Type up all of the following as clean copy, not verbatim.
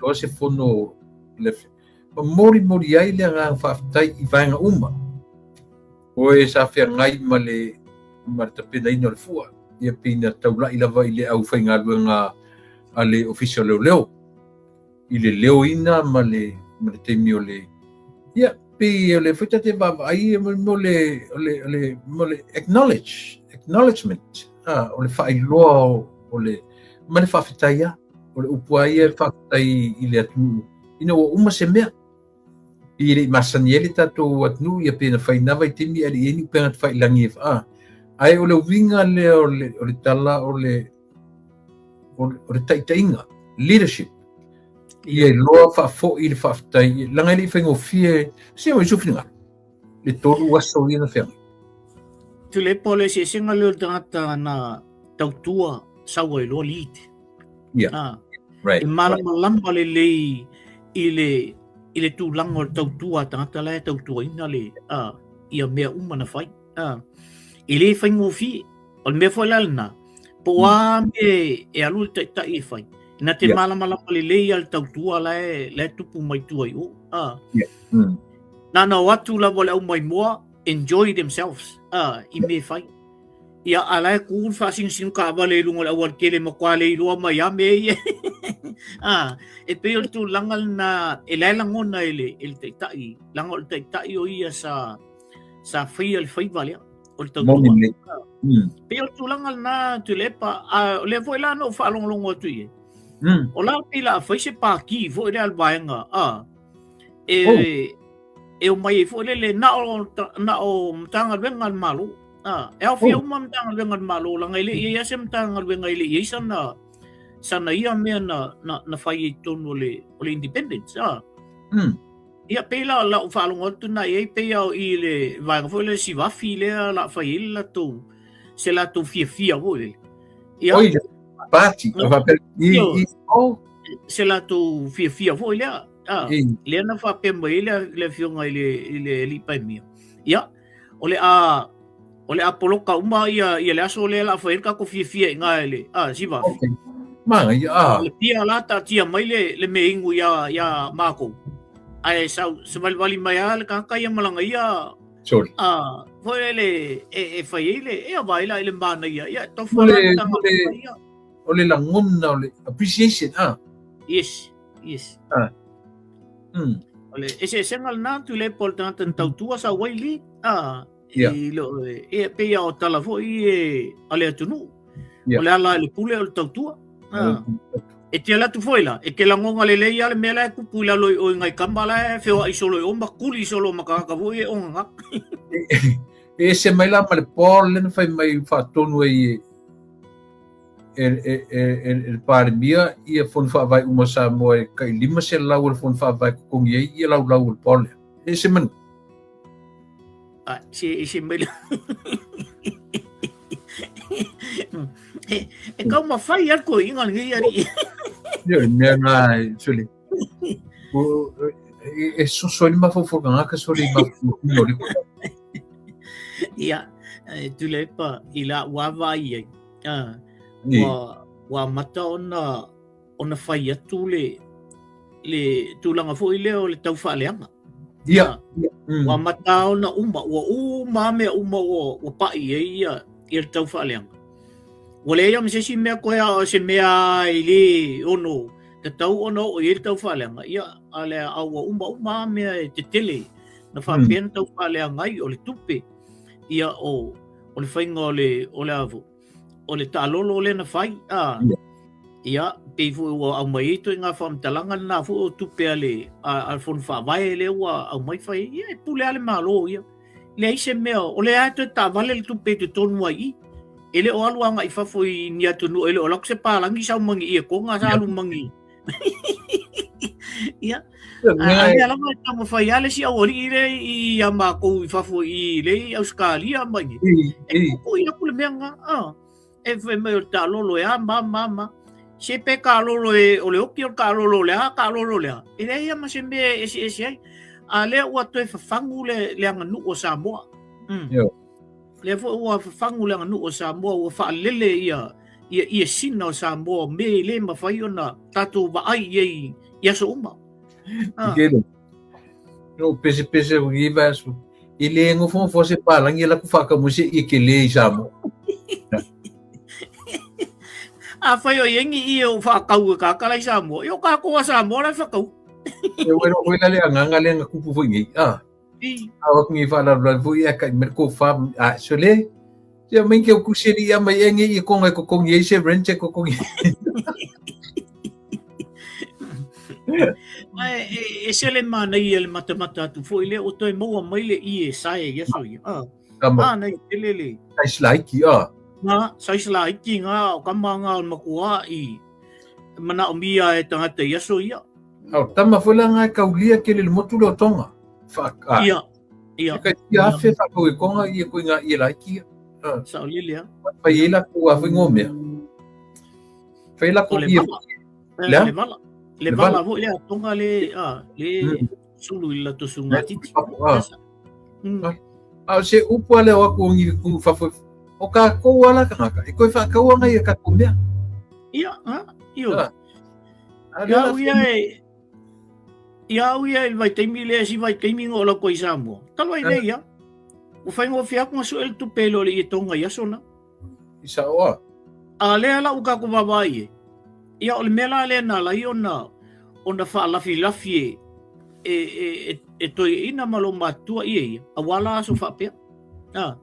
atoa se fono le ma molimoli ai le agaga faafetai i vaega uma o e sa feagai ma le tapenaina o le fua, ia pei na taulai lava i le aufaigaluega a le Ofisa o Leoleo i le leoina ma le taimi o le, ia pei o le foi tate vaavaai mo le mo le acknowledgement, o le faailoa o le ma le faafetai a o le upu a ia e faafetai i le atunuu ina ua uma se mea. I le masani ai le tatou atunuu ia pe na fai na vaitaimi ae le i i ai ni upega tafailagi e ae o le uiga lea o le tala o le taitaiga, leadership. Ia iloa faafoi le faafetai, leaga e le i faigofie se o isu finagalo le 3 aso ia na feagai. Tuilaepa, o le eseesega lea o le tagata na tautua sau ai loa lead. Yeah. Right. E malamalama lelei i le i le tulaga o le tautua a tagata la e tautuaina le ia mea uma na fai. E le faigofie. O le mea foi la lena, po o a mea e alu le taitai e fai, na te malamalama lelei a le tautua la e tupu mai tua i o. Na na o atu lava le au maimoa, enjoy themselves i mea e fai. Ia, a la e ku le faasinosino taavale i luga o le aualatele matua le iloa mai a mea ia. E pei o le tulaga lena e la e lagona e le taitai, leaga o le taitai o ia sa faia le faiva lea o le tautua. Pei o le tulaga lena Tuilaepa, a o lea foi la na ou faalogologo atu i ai. O la pei la fai se paki foi lea a le vaega, e omai ai foi lele na o Matagaluega a le Malo. E aofia uma Matagaluega a le Malo, leaga e le i i ai se Matagaluega e le i i ai sana ia mea na fai ai i totonu o le independence. Ia, pei la lau faalogo atu na i ai, pei o i le vaega foi lea Sivafi lea la fai ai le latou, se latou fiafia foi lele. Ia, Oi, party, se latou fiafia foi lea. Lea na faapea mai ai le afioga i le alii Palemia. Ia, o le a poloka uma ia le aso lea la fai ai le tatou fiafia i ina i le Sivafi. Okay. Manaia. O le pia la taatia mai le mea inu ia makou. Ae sau savalivali mai lava le tagata ia ma lana ia Sorry. Foi lele e fai ai le ia vaai la i le manaia. Ia tofu la le tagata ia. O le lagona o le appreciation. Yes. Yes. O le eseesega lena Tuilaepa o le tagata na tautua sau ai li. I lo e pei o tala foi e a le atunuu. O le ala i le pule o le tautua. E te alu atu foi la, e te lagona lelei lava le mea la e tupu i lalo i o i nai tama la e feoai solo i o ma kuli solo ma tagata foi e ogaga. E ese mai la ma le Paul lea na fai mai faatonu ai e le Palemia ia fono faavae uma o Samoa e tai 500 o le fono faavae totogi ai ia laulau o le Paul lea. E ese manu. Se ese mai la. E kau mawhai a koe inga lenei ari. Ia, mea ngā, sole. E soso ai le mafaufau tagata sole i mafaufau o le koe. Ia, e Tuilaepa i la ua vaai ai. Ua amata ona fai atu le tulaga foi lea o le tau faaleaga. Ia. Ua amata ona uma, ua uma mea uma ua pai ai ia le tau faaleaga. Ua leai ma se isi mea koe a o se mea e le ono tatau ona oo i ai le tau faaleaga. Ia, a lea a ua uma uma mea e tetele na faapea na tau faaleaga ai o le tupe. Ia, o le faiga o le, o le a foi, o le taalolo lea na fai, a, ia, pei foi ua aumai ai ituaiga faamatalaga lena foi o tupe a le, a le Fono Faavae lea ua aumai fai ai, ia, e pule lava le Malo ia. Leai se mea, o lea lava e toe taavale le tupe i totonu ai i i. E le o alu agai i fafo i ni atunuu, e le o alu atu se palagi sau mai i Etoga sa alu mai Ia, a mea lava e taumafai lava le isi aualii lea ia matou i fafo i le i Ausetalia ma i e tuutuui atu le mea lena. E fai mai o le taalolo e a ma ma ma. Se pe taalolo e o le oki o le taalolo o le a taalolo o le a. E leai lava ma se mea e eseese ai. A lea ua toe fafagu le aganuu o Samoa. Lea foi ua fafagu le aganuu o Samoa, ua faalele ia ia sina o Samoa, me e le mafai ona tatou vaai i ai i aso uma. Ah. Ke no pese pese o i vaso. I le ngofo fo se palangi la ku whaka mo se i ke le i Samoa. A whai o iengi i o whakau e kakala i Samoa. I o kākou a Samoa lai whakau. E wero hoi la le anganga le nga kupu foi ngi. Ah. A wa ngi fa la la foi e ka me ko fa a so le. Ia mai ke ku se ia mai e ngi i ko ngai ko ko ngi se rent ko ko ngi. Ai e se le mana ia le matamata atu foi le o toe maua mai le i e sae ia so ia. Ah. Kama. Ah nei tele le. Sais laiki ah. Ngā, sais laiki ngā o kama ngā o makua i mana o mia e tangata i aso ia. Au tama foi la ngai kaulia ke le motu le o Tonga. Fa ah. Ia. Ia. Ka ia afe fa ko i konga ia ko ngā ia laiki. Ah. Sao lele. Fa ia la ko a foi ngomea. Fa ia la ko ia. Le vala. Le vala foi le Tonga le ah le sulu i la tosu titi. A o se upu ale o aku ngi ku fafo o ka kou ala kangaka e koe whakaua ngai e ka mea. Ia, ha? Io. Ia au ia e ia au ia i vai taimi le si vai taimi ngo la koi Samoa. Talo ai nei ia. O whai ngo whia kunga su el tupe lo le i tonga ia sona. I sa oa. A lea la uka ko vavai e. Ia o le mea la lea na lai ona ona whaalafilafi e e e e, e toi ina ma lo matua ia ia. A wala aso whapea. A,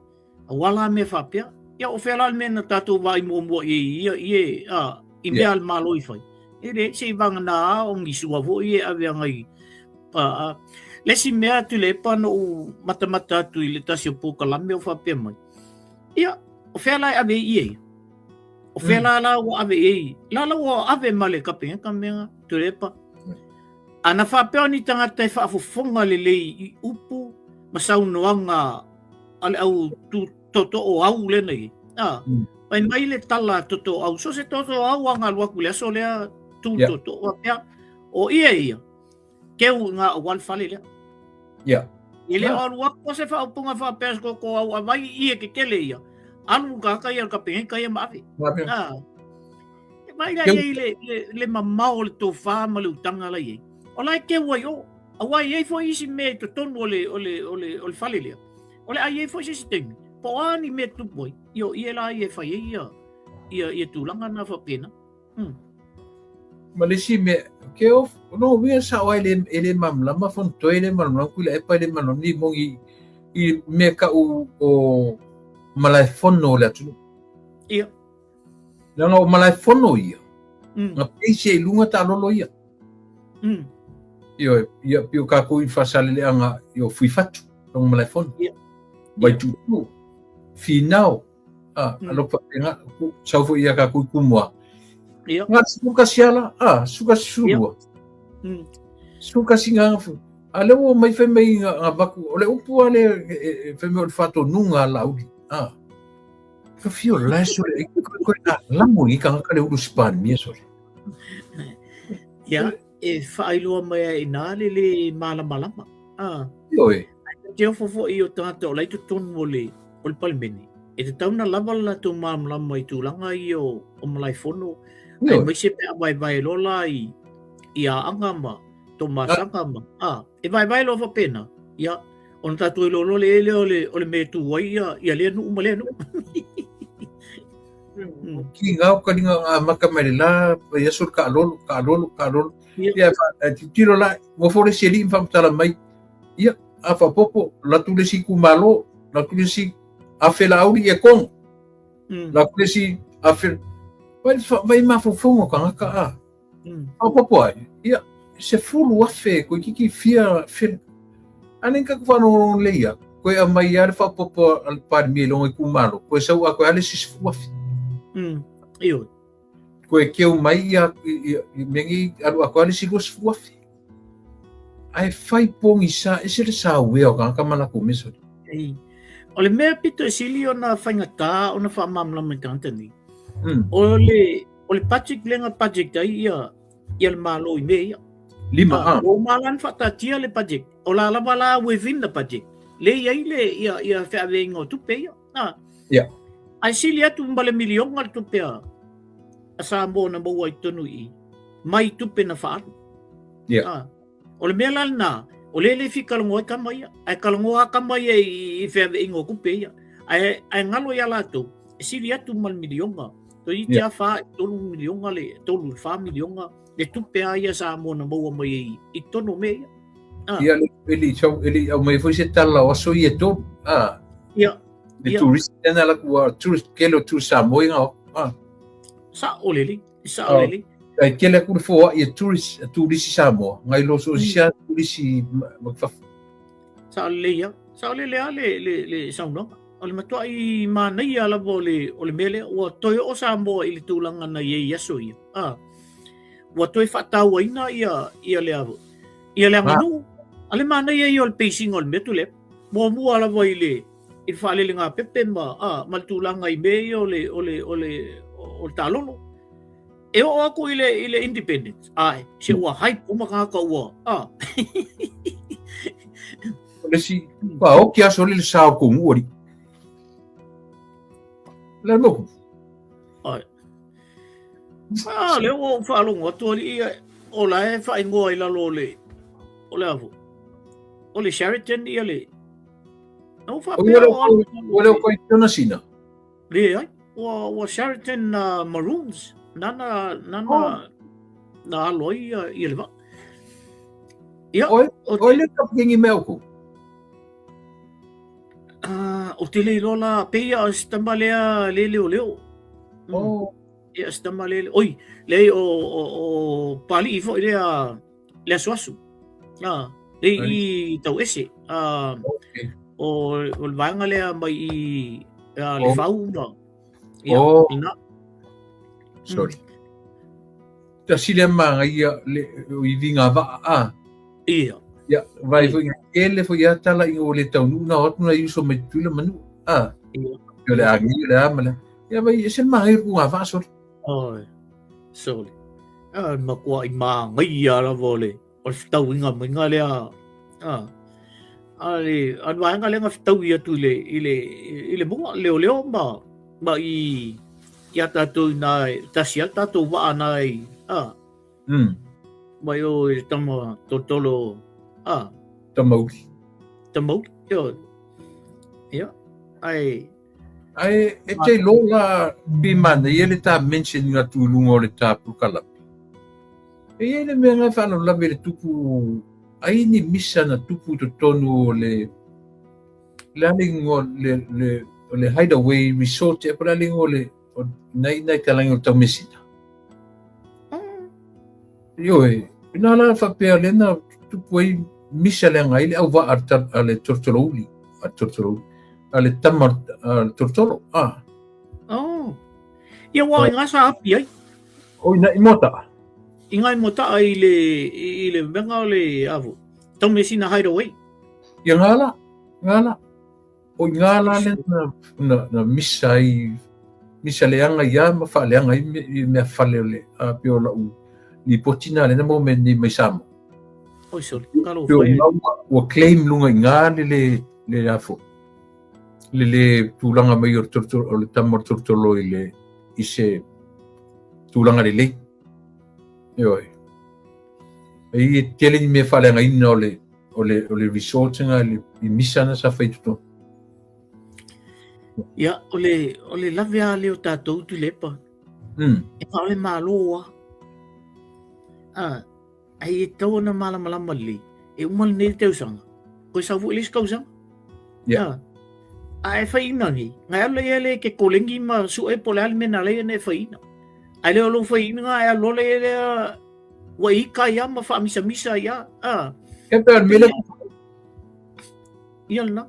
a wala me whapea. Ia o whea la le mea na tātou wā i mua mua i ia ia a i mea al malo i whai. E le se i wanga nā a o ngi sua fo i e ave anga i a, a. Le si mea atu le pa no u matamata atu i le tasi o pōkalame o whapea mai. Ia, o whea la e ave i ia? O whea la la ua ave i La la ua ave ma le kape, ka mea, turepa. A na whapea ni tangata e whaafofonga le lei i upu, ma saunoanga a le au tu toto o au le nei. A, pai mai le tala toto au. So se toto au a ngā luaku le aso lea tu toto o pea. O ia ia. Keu ngā o wal fale lea. Yeah. I le alu aku se whaopunga whapea ko ko au awai i e ke kele ia. Alu ka ka ia ka pengen ka ia ma ave. Ah. E mai la ia i le, le, le mamao le tōwhā ma le utanga la ia. O la e keu ai o. A wai ei fo isi me to tonu o le, o le, o le, o le fale lea. O le ai ei fo isi taimi. Po ani me tupu ai. Io i e la ia e whai ei ia, ia, ia tūlanga nā whapena. Ma le isi mea, ke o, no uia sao ai le, e le malamalama Fonotoe e le malamalama Tuilaepa e le malamalama ni mongi i mea kau o malaefono o le atunuu. Ia. Leaga o malaefono ia. Nga peisi e i luga taalolo ia. Ioe, ia pei o kākou i Faasaleleaga i o Fuifatu, logo malaefono. Ia. Vaituutuu, Finao, a alofa nga sau foi ia ka kui kumua. Ia. Nga suka siala, a suka sulua. Suka singa fu. A le o mai fai mai nga nga vaku, o le upu a le fai mai o le whatonuga a Lauli. A. Ka fio la so le ko na lamo i ka ka le ulu span mia so. Ia, e whaailoa mai ai nā le le malamalama. Ah. Ioe. Te ofo foi o tagata o lai totonu o le, o le palemene. E tatau na lava le latou malamalama i tulaga ia o, o Malaefono, aemaise pe a vaevae loa la i, i Aaga ma Tomasaga ma, a, e vaevae loa faapena, ia, ona tatou iloa loa le lea o le, o le mea e tu ai ia, ia lea nuu ma lea nuu. Ki ngā o kalinga ngā maka mai le la, ia aso le kaalolo, kaalolo, kaalolo. Ia, titilo la, ngofo le seli whamtala mai. Ia, a whapopo, la tu le si kumalo, la tu le si a whela auri e kong. La tu le si a whela... Vai, vai mafofongo ka ngaka a. Whapopo ai, ia, se fulu afe, koe kiki fia, fia. Ane ka kuwhano le ia, koe a mai a le whapopo a le pārmi e longa i kumalo, koe sau a koe ale si se afe. Io. Koe keu mai ia, ia, i mengi alu a koe ale si 20,000. Ae fai pogi sa, ese le sa uea o kangaka ma lakou mea soli. Ei. O le mea pito e sili ona faigata ona faamalamalama i tagata nei. O le, o le budget lea na budget ai ia, ia le Malo i mea ia. Lima, a. Ua uma la ona faataatia le budget. O la lava la within the budget. Le i ai le, ia, ia feaveaiga o tupe ia. A. Ia. Ae sili atu ma le miliona le tupe a, a Samoa na maua ai totonu i i, mai tupe na faaalu. Ia. Ah. O le mea la lena, o lea e le fia talanoa ai tama ia. Ae talanoa lava tama ia i feaveaiga o tupe ia. Ae, ae galo ia latou, e sili atu ma le miliona. Toeitiiti lava fa, 3 miliona le, 3 i le 4 miliona le tupe lava ia Samoa na maua mai ai i totonu o mea ia. Ah. Ia, e le i sau, e le i aumai foi se tala o aso ia e tolu. Ah. Ia. Le tourist lena la kua tourist kele o tourist Samoa ia ngao. Ah. Sa'o lelei, sa'o Oh. lelei. Ai tele atu le foa'i e tourist, turisi Samoa, ngai lo so sia turisi ma fafo. Sa'o lelei lava. Sa'o lelei lava le, le, le saunoaga. O le matua'i manaia lava o le, o le mea lea. Ua toe oo Samoa i le tulaga na i ai i aso ia. Ah. Ua toe faatauaina ia, ia le, ia le aganuu. A le manaia ia o le pacing o le mea Tuilaepa. Muamua lava i le, i le faalelegāpepe ma, ah, ma le tulaga i mea ia o le, o le, o le, o le taalolo. E oo atu i le, i le independence, ae, se ua hype uma tagata ua, ah. O le isi, ua oki aso le sa o kou nuu alii. Le moku. Ai. Ah, lea ua ou faalogo atu alii ia, o la e faaigoa i lalo o le, o le a foi? O le Sheraton ia le, na ou faapea o alu i lalo o le koe tona sina. Leai, ua, ua Sheraton Maroons, nana, nana, oh. na alo ai ia, ia le vaa. Ia, Oi, oi le kapkengi mea uku. Ah, o te le iloa la, peia o se tama lea le leo leo. Oh. Ia, se tama lea, oi, leai o, o, o Pali'i foi lea, le asuasu. Ah, le i tau ese. Ah, Okay. o, o le vaega lea mai i le Oh. fau ma. Ia, Oh. ina. Sorry. Tasi le manaia le o i vinga vaa a. Ia. Ia, vai foi kele foi ia tala i o le taunuu na o atu na uso mai Tutuila ma Nuu. A. Ia. O le agi o le a ma le. Ia vai e se manaia ku ngā vaa sori. Oi. Sori. Ah, makua'i māngaia lava o le o le fetauiga maiga lea. Ah. A le a le vaega lea na fetaui atu i le i le i le moa leoleo ma ma i ia tātou i nā tasi a tātou vaa nā i ah. Mai o i le tama tolotolo ah. Tamauli. Tamauli. Ia. Ia. Ai Ae e te iloa la pi manaia le ta mention ina atu i luga o le ta pulukalame. E i ai le mea nga e faalavelave i le tupu ai ni misa na tupu i totonu o le le a le ingoa le le o le Hideaway Resort ea po o le a le ingoa o le o nai nai talagi o le Taumeasina. Ioe, ina la faapea lea na tupu ai misa leaga ai le auvaa a le Tolotolouli, a le Tolotolouli, a le tama a le Tolotolo, ah. Oh. Ia ua i ngā sa api ai. O ina i Moata'a. I ngā i Moata'a i le, i le mega o le avo. Taumeasina Hideaway. Ia ngā la, ngā la. O i ngā la lea na, na, na misa ai, misa leaga ia ma faaleaga ai i mea fale o le, a pei o la'u lipoti na lea na maua mai nei mai Samoa. Oi sole, talo Pei o fai. ngā ua, ua claim luga i ngā le le, le a foi, le le tulaga mai o le tolotolo, o le tama o le tolotolo i le, i se tulaga lelei. Ioe. E i e tele ni mea faaleagaina o le, o le, o le resort nga le, i misa na sa fai i totonu. Ia, o le, o le lave a lea o tātou Tuilaepa. E whaole mālō a. A, ai e tau ona malamalama lelei. E uma lenei le tausaga. Koe sau foi le isi tausaga. Yeah. A, a e whai ina nei. Ngai alu ia le ke kolengi ma sue po le ale mena le ina e whai ina. Ai lea o lou whai ina nga e alu le lea ua ika ia ma whaamisamisa ia. A. E pea mele Ia lena.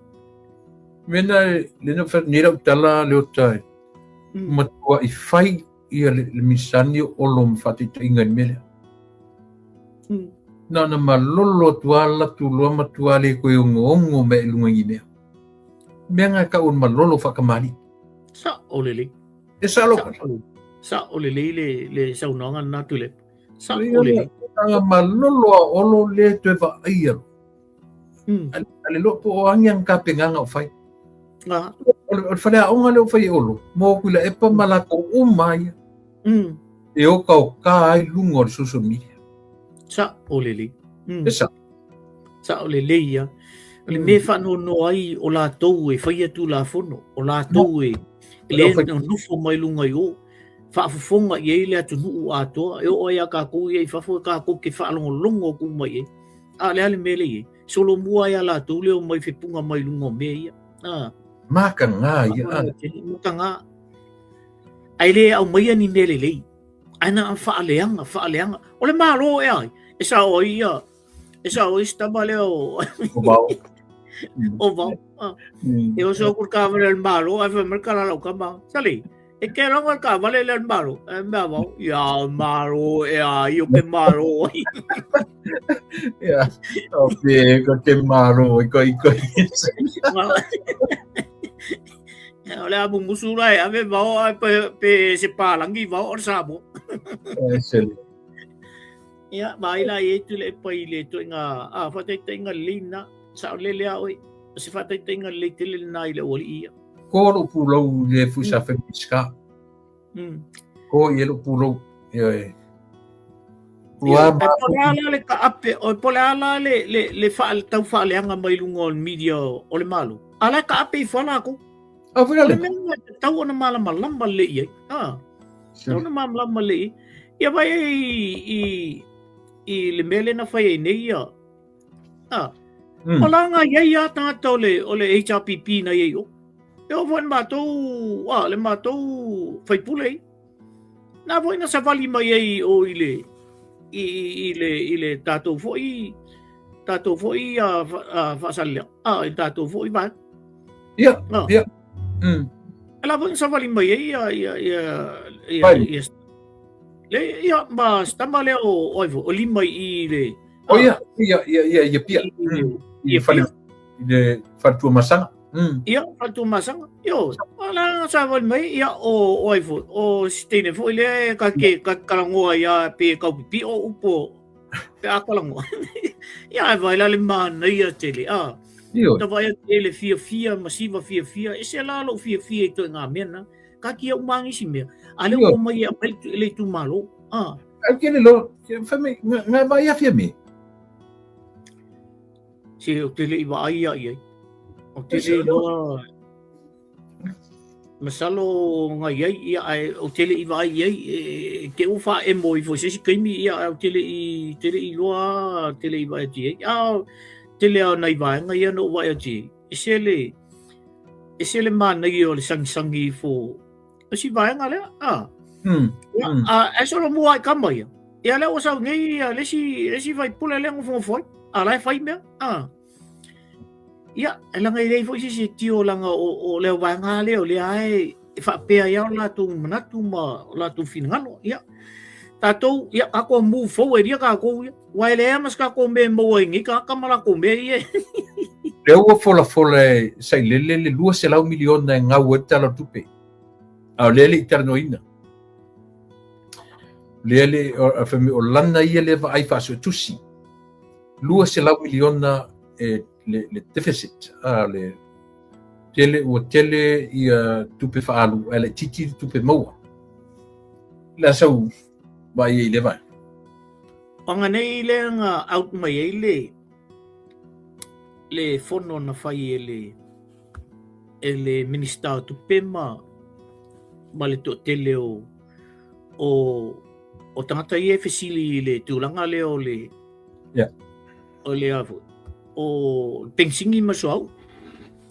Mena le na wha nei lau tala le o tai. Matua i whai ia le, le misani o olo ma whaataitaiga i le mea lea. Na ona malolo atu lava latou loa matua le koe ogoongo mai i luga i ni mea. Mea nga e tau o le malolo faakamalii. Sa'o lelei. E sa'o lau tala. Sa'o lelei le, le saunoaga lena Tuilaepa. Sa'o lelei. Tanga malolo a olo le toe vaaia loa. A le loa po o agi ana tapenaga o fai. O le faleaoga lea ua fai e Olo, mo Tuilaepa ma latou uma ia. E okaoka ai luga o le social media. Sa'o lelei. E sa'o. Sa'o lelei ia. O le mea e faanoanoa ai o latou e faia Tulafono, o latou e le nonofo mai luga i o, faafofoga i ai le atunuu atoa, e oo ai ia tatou ia i fafo, e tatou te faalogologo atu uma i ai. A o le a le mea lea e i ai? Solomua ai a latou le omai fepuga mai luga o mea ia. Makaga ia. Makaga. Ae le aumaia ni mea lelei. Ae na faaleaga, faaleaga. O le Malo ea ai, e sao ai ia, e sao ai si tama lea o... O Vao. O Vao. E oso aku le taavale a le Malo, ae fai mai le tala a lau tama, Sali, e te logo le taavale lea a le Malo. Ae mea Vao, ia Malo ea, ai o ke Malo ai. Ia, o pe, ko te Malo, i ko, i ko. O le a mumusu la e ave Vao ae pe, pe se pālagi Vao o le Samoa. E sele. Ia, vaai la i ai le pai le toenga, a, faataitaiga lelei na, sao lele a oe, o se faataitaiga lelei tele lena i le aualii ia. Ko lou pulou le fui sa fai ska. Ko i e lou pulou. Ia e. Ua ma. Po le a la le kaape, o po le a la le le le fa tau faaleaga mai luga o le media o le Malo. A la e kaape ifo lava latou. A foi le. Mea tatau ona malamalama lelei i ai. Ah. Tatau ona malamalama lelei i ai. Ia vai i i le mea lea na fai ai nei ia. Ah. O la nga i ai a tagata o le o le HRPP na i ai o. E oo foi le matou ah le matou faipule i. Na foi na savali mai ai o i le i i le i le tatou foi tatou foi a faasaleleaga a i tatou foi vaega. Ia, ia. E la foi na savali mai ai ia ia ia ia ia le ia ma se tama lea o o ai foi o lima i le O ia, ia ia ia ia pia. I fale i le fale Tuamasaga. Ia, fale Tuamasaga. Ioe, o la savali mai, ia, o, o ai foi, o si teine foi lea e ka ke, ka talanoa ia pe kau pipio upo, pe a talanoa. Ia, ai vai la le manaia tele, a. Ioe. Ta vaai atu i le fiafia ma siva fiafia, ese la lou fiafia i toe ngā mea na. Ka ki au maa nisi mea. A lea ua mai e aumai le itumalo. A. Ai ke le lo, fai mai, ngā vai afia me. Se o te le i vaai ia i ai. O te le iloa masalo nga i ai ia ae o te le i vaai i ai e te ua faaemo ifo i se isi taimi ia ae o te le i te le i iloa te le i vaai atu i ai. A tele lava o nai vaega ia na ou vaai atu i ai, ese le ese le manaia o le sagisagi ifo o si vaega lea. A. Ia, a e solomua i kama ia. Ia lea ua sau nei ia le isi le isi faipule lea nofonofo ai. A la e fai mea. A. Ia, e laga e leai foi se isi e tio laga o, o le vaega lea o lea e, e faapea ai o latou manatu ma o latou finagalo. Ia, tatou, ia, tatou move forward ia tatou ia. Ua e leai ma se tatou mea e maua ai nei tagata ma latou mea ia. Lea ua folafola e Sailele le 200 miliona e gau ai le Tala o le Tupe. A o lea e le i talanoaina. Lea le, o, fai mai, o lana ia lea vaai faasuetusi. 200 miliona e le, le deficit, a le tele, ua tele ia tupe faaalu, ae laitiiti le tupe maua. Le a sau vaai ai i lea vaega? O aga nei lea na out mai ai le le fono na fai e le e le Minista o Tupe ma ma le toatele o o o tagata ia e fesili i le tulaga lea o le yeah. o le a foi o penisini ma suauu.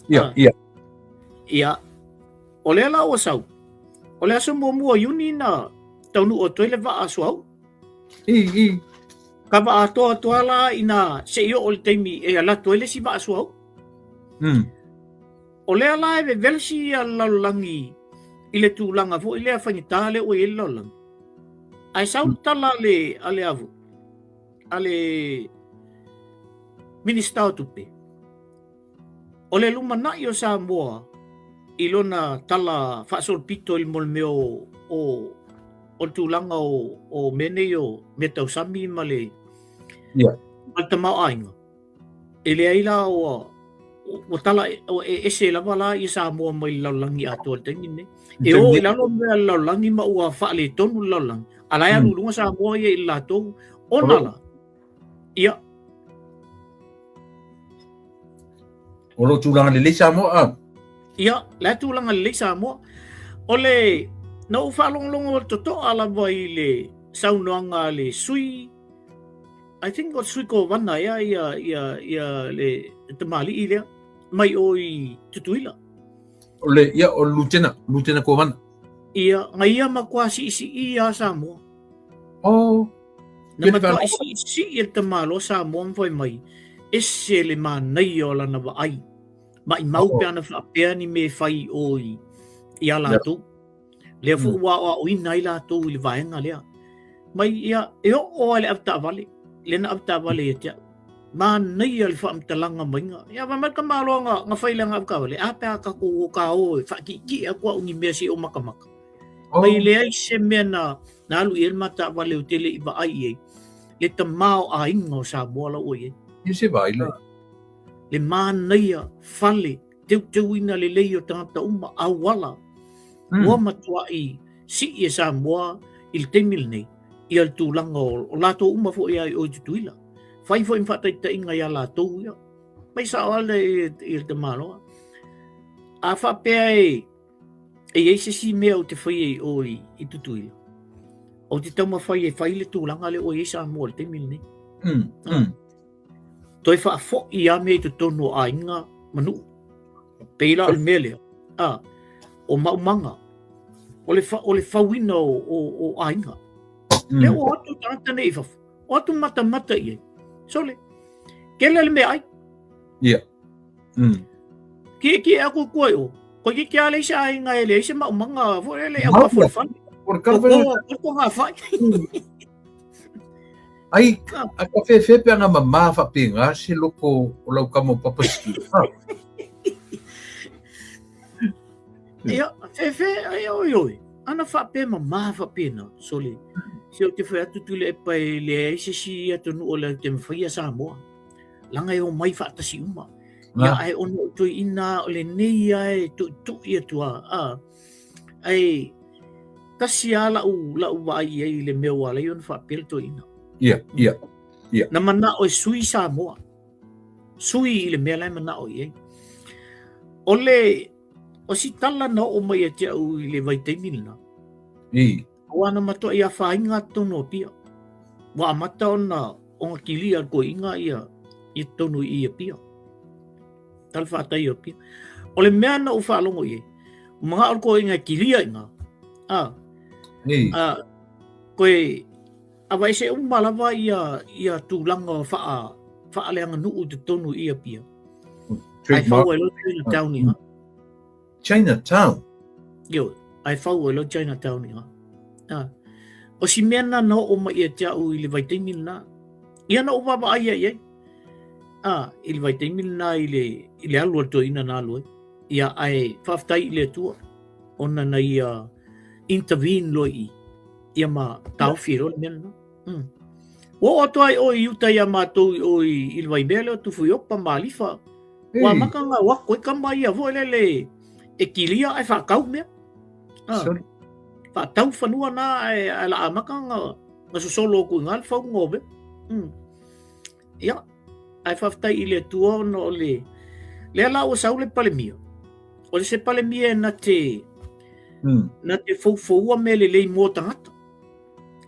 Ia, ia. Ia. O lea la ua sau. O le aso muamua o Iuni na taunuu atu ai le vaa suauu. I, i. Ka vaa atoa atoa la ina se i oo le taimi e alu atu ai le isi vaa suauu. O lea la e vevesi ia le lalolagi i le tulaga foi lea faigata lea ua i ai le lalolagi. Ae sau le tala a le, a le a foi, a le Minista o Tupe, o le lumanai o Samoa i lona tala faasolopito i le mo le mea o, o, o le tulaga o, o mea nei o mea tausami ma le, yeah. ma le tamaoaiga. E leai la ua ua tala ua e ese lava la ia Samoa mai le lalolagi atoa i le taimi lenei. E o i lalo mea le lalolagi ma ua faaletonu le lalolagi, a la e alu i luga Samoa ia i le latou ona la. Ia. O lo tulaga lelei Samoa a? Ia, la tulaga lelei Samoa. O le, na ou faalogologo totoa lava i le saunoaga a le sui, I think o le sui kovana ea ia, ia, ia le tamalii lea, mai o i Tutuila. O le, ia, o le Lutena, Lutena Kovana. Ia, na ia matua siisii a Samoa. Oh. Na matuai siisii e le tamaloa Samoa ma fai mai, ese le manaia o lana vaai. Maimau oh. pe ana faapea ni mea e fai o i, iā latou. Lea foi ua aoaoina ai latou i le vaega lea. Mai ia, e oo lava i le avetaavale, lea na avetaavale ia te au. Manaia le faamatalaga maiga. Ia fai mai le tamaloa na, na fai i lana avetaavale, a pe a tatou o ta o e faatietie atu au i ni mea se i ou matamata. Oh. Mai leai se mea na, na alu i ai le ma taavale ou te le i vaai i ai. Le tamaoaiga o Samoa la ua i ai. Ia se vaai le. Le manaia, fale, teuteuina lelei o tagata uma, auala. Mm. Ua matuai sii e Samoa i le taimi lenei, ia le tulaga o, o latou uma foi ia i o i Tutuila. Fai foi ma faataitaiga ia latou ia. Mai sao lava i, i le tamaloa. A faapea e, e i ai se isi mea ou te faia i o i, i Tutuila, ou te taumafai e fai le tulaga lea ua i ai Samoa i le taimi lenei. Mm, mm. Toe faafoi lava mea i totonu o aiga ma nuu. Pei la o le mea lea, a, o maumaga, o le, fa, o le fauina o, o, o aiga. Mm. Lea ua o atu tagata nei i fafo, o atu matamata i ai. Sole, kele le meaai. Yeah. Mm. Kiekie aku kua i o. Ko ki kia leisa aiga e leai se maumaga foi le au ka fale. O le kalawai. O ko ngā whai. Ai, a ka whewhe pe anga mamā whapenga se loko o lau kamo papa ski. Ia, whewhe, ai oi oi. Ana whape mamā whapena, sole. Se o te whai atu tule e pai le ai se si atu nu o le te mwhaia Samoa. Langa e o mai whaatasi uma. Ia, ai ono o toi ina o le nei ai tu tu ia tua. A, ai, tasi a lau, lau vaai i ai i le mea ua ala ai ona faapea le toeaina. Ia, ia, ia. Na manao e sui Samoa. Sui i le mea la e manao i ai. O le, o si tala na oo mai ia te au i le vaitaimi lena. I. Aua na matuai afaina totonu o Apia. Ua amata ona, ona kilia le toeaina ia, i totonu i Apia. Talafatai o Apia. O le mea na ou faalogo i ai, manao le toeaina e kilia i ina. A, Ei. a, koe aveese uma lava ia, ia tulaga faa, faaleaganuu i totonu i Apia. Ae fau ai loa Chinatown i ina. Chinatown? Ioe, ae fau ai loa Chinatown i ina. A, o si mea na na oo mai ia te au i le vaitaimi lena. Ia na ou vaavaai ai i ai. A, i le vaitaimi lena i le, i le alu a le toeaina na alu ai. Ia, ae faafetai i le Atua, ona na ia intervene loa i i, ia ma taofi ai loa le mea lena. Mm. Ua oo atu ai oe i uta iā matou i o i, i le Waimea lea o Tufuiopa ma Alifa. Ua amata ona o atu ai tama ia foi lele e kilia ae faatau mea. Ah. Sorry. Faatau fanua na ae, ae la amata ona, ona sosolo atu i ina le fauga o mea. Mm. Ia, ae faafetai i le Atua ona o le, lea la ua sau le Palemia. O le se Palemia e na te, na te foufoua mea lelei mo tagata.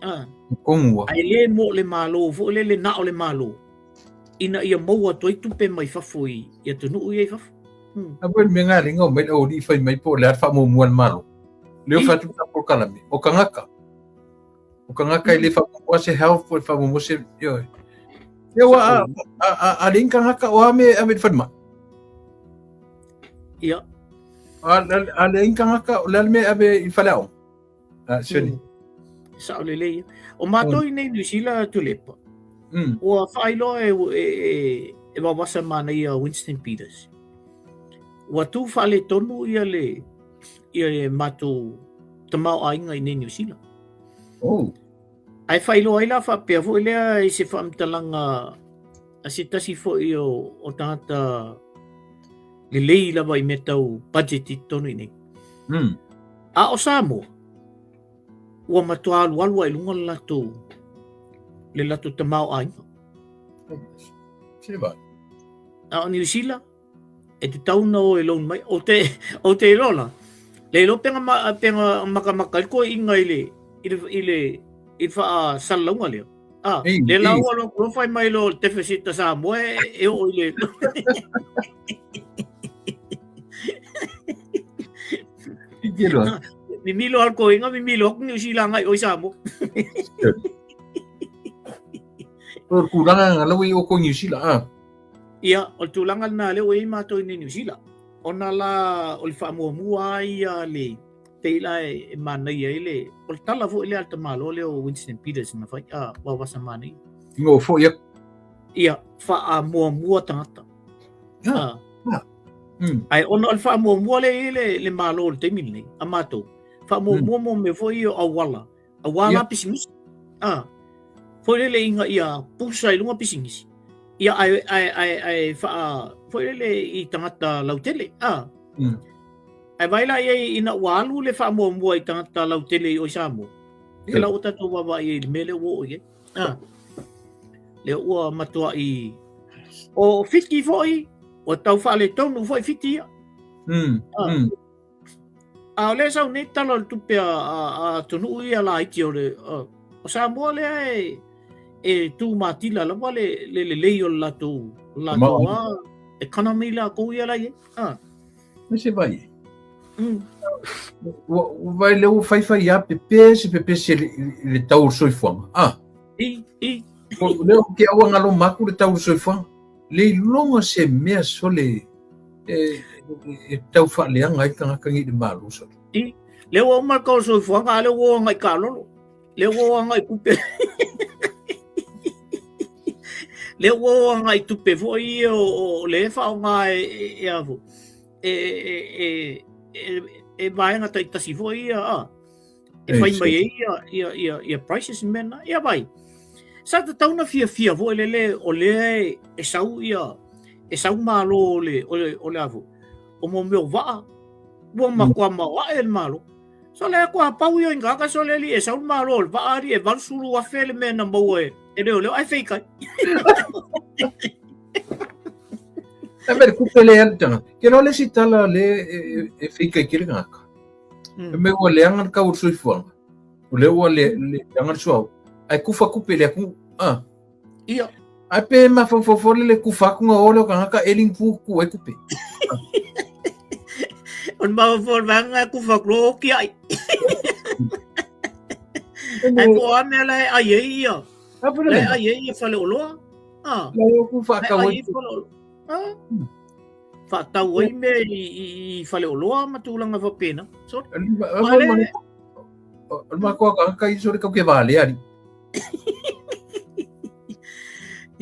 Ah. Kongua. Ae le mo le Malo foi lele na o le Malo ina ia maua atu ai tupe mai fafo i, i atunuu ia i fafo. A foi le mea galega o mai le aualii fai mai po o le a le faamuamua a le Malo. Lea ua fai atu le polokalame, o tagata. O tagata e le faamuamua se health po o le faamuamua se, ioe. Ia ua a, a, a, a leai ni tagata o a mea e ave i le falemai. Ia. A, a, a leai ni tagata o le a le mea e ave i le faleaoga. A, sene. Sao lelei ia. O matou i nei New Zealand Tuilaepa, ua faailoa e, e, e, e vavasa manaia Winston Peters. Ua tu faaletonu ia le, ia le matou tamaoaiga i nei New Zealand. Oh. Ae faailoa ai la faapea foi lea i se faamatalaga a se tasi foi o, o tagata lelei lava i mea tau budget i totonu i nei. A o Samoa, ua matua alualu ai i luga le latou, le latou tamaoaiga. Se vai. A o Niu Sila, e tatau ona o e loan mai. O te, o te iloa la, le iloa penga, ma, penga makamaka ai koe inga i le, i le, i le, i le faasalalauga lea. Ah, Ei, le ei. lau alo lo fai mai lo deficit a Samoa e, e oo i le... I te loa. Mimilo al koinga, mimilo aku Niu Sila ngai oi Samoa. O le tulaga nga lau i o ko Niu Sila, ah. Ia, o le tulaga lena lea ua i ai matou i Niu Sila. Ona la o le faamuamua lava ia le pei la e, e manaia ai le o le tala foi lea a le tamaloa lea o Winston Peters na fai a wawasa manaia. Ngo foi aku. Ia, faamuamua tagata. Ah. Ah. Ai ona o le faamuamua lea i ai le, le Malo i le taimi lenei, a matou. Faamuamua mo mea foi ia o auala Aua la pisinisi. Ah. Foi lele ina ia pusa i luga pisinisi. Ia ae ae ae ae faa foi lele i tagata lautele. Ah. Ae vaai la i ai ina ua alu le faamuamua i tagata lautele i o i Samoa. Ia la ua tatou vaavaai i ai i le mea lea ua oo i ai. Ah. Lea ua matuai o Fiti foi, ua tau faaletonu foi Fiti ia. Ah. A o lea e sau nei tala o le tupe a, a, a atunuu ia laiti o le o, o Samoa lea e e tū matila lava le le lelei o le latou latou a economy latou ia la i ai. Ah. Me se vai. Ua ua vai le ua fai fai a pepe se pepe se le, le tau o le soifuaga. Ah. I i. O lea o ke aua ngalo maku le tau o le soifuaga. Le iloga se mea sole e, e tau faaleaga ai le tagata nei i le Malo sole. I, lea ua uma le tau o le soifuaga, a lea ua o agai taalolo. Lea ua o agai tupe. Lea ua o agai tupe foi ia o, o lea e faaaoga e, e, e a foi, e, e, e, e, e vaega taitasi foi ia, a. E fai mai ai ia, ia, ia, ia prices mea na. Ia vai. Sa tatau na fiafia foi lele o lea e, e sau ia, e sau malo o le, o le, o le a foi, o mo mea o vaa, ua matua maoae le malo. So le kua pau ia inga ka so le li e sau le malo o le vaa ali e 80,000 le mea na maua e, e leoleo ai fake ai. E mea le kupe le alu tagata. Ke loa le isi tala le e, e, e fake ai ke le tagata. E mea ua leaga le tau o le soifuaga. O lea ua le, le, leaga le suauu. Ae kufa tupe i le atunuu. Ah. Ia. Ae pe mafaufau le le kufa atu na o lea o tagata e ling pu ku ai tupe. O le mafaufau o le vaega e kufa atu loa oki ai. Ae po o a mea la e ai ai ia. La e ai ai ia faleoloa. Ah. La e ku whaakau ai. Ah. Whaatau ai mea i, i, i faleoloa ma tulaga faapena. So, O le makoa ka kai so le kau ke vale ari.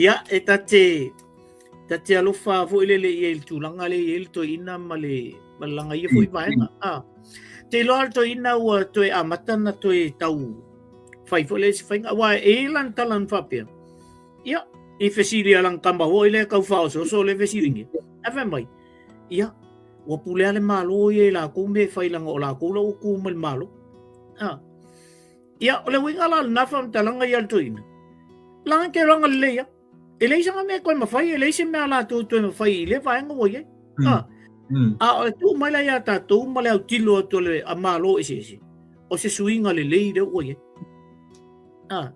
Ia, e ta te, ta te alofa foi lele ia i le tulaga lea i ai le toeaina ma le, ma le lagaia foi vaega. Ah. Te iloa le toeaina ua toe amata na toe tau fai foi lea se faiga. Aua e i ai lana tala na faapea. Ia, i fesili a lana tama foi lea tau faaosooso lea fesiligia. Ae fai mai, ia, ua pulea le Malo ia i lakou mea e fai leaga o lakou la ua tu mai le Malo. Ah. Ia, o le uiga la lena faamatalaga ia a le toeaina. Laga ke laga lelei lava. E leai sanga mea e toe mafai, e leai se mea a latou e toe mafai i lea vaega ua i ai. Ah. A o le tuu mai la iā tatou ma le autilo atu a le a Malo eseese, o se suiga lelei lea ua i ai. Ah.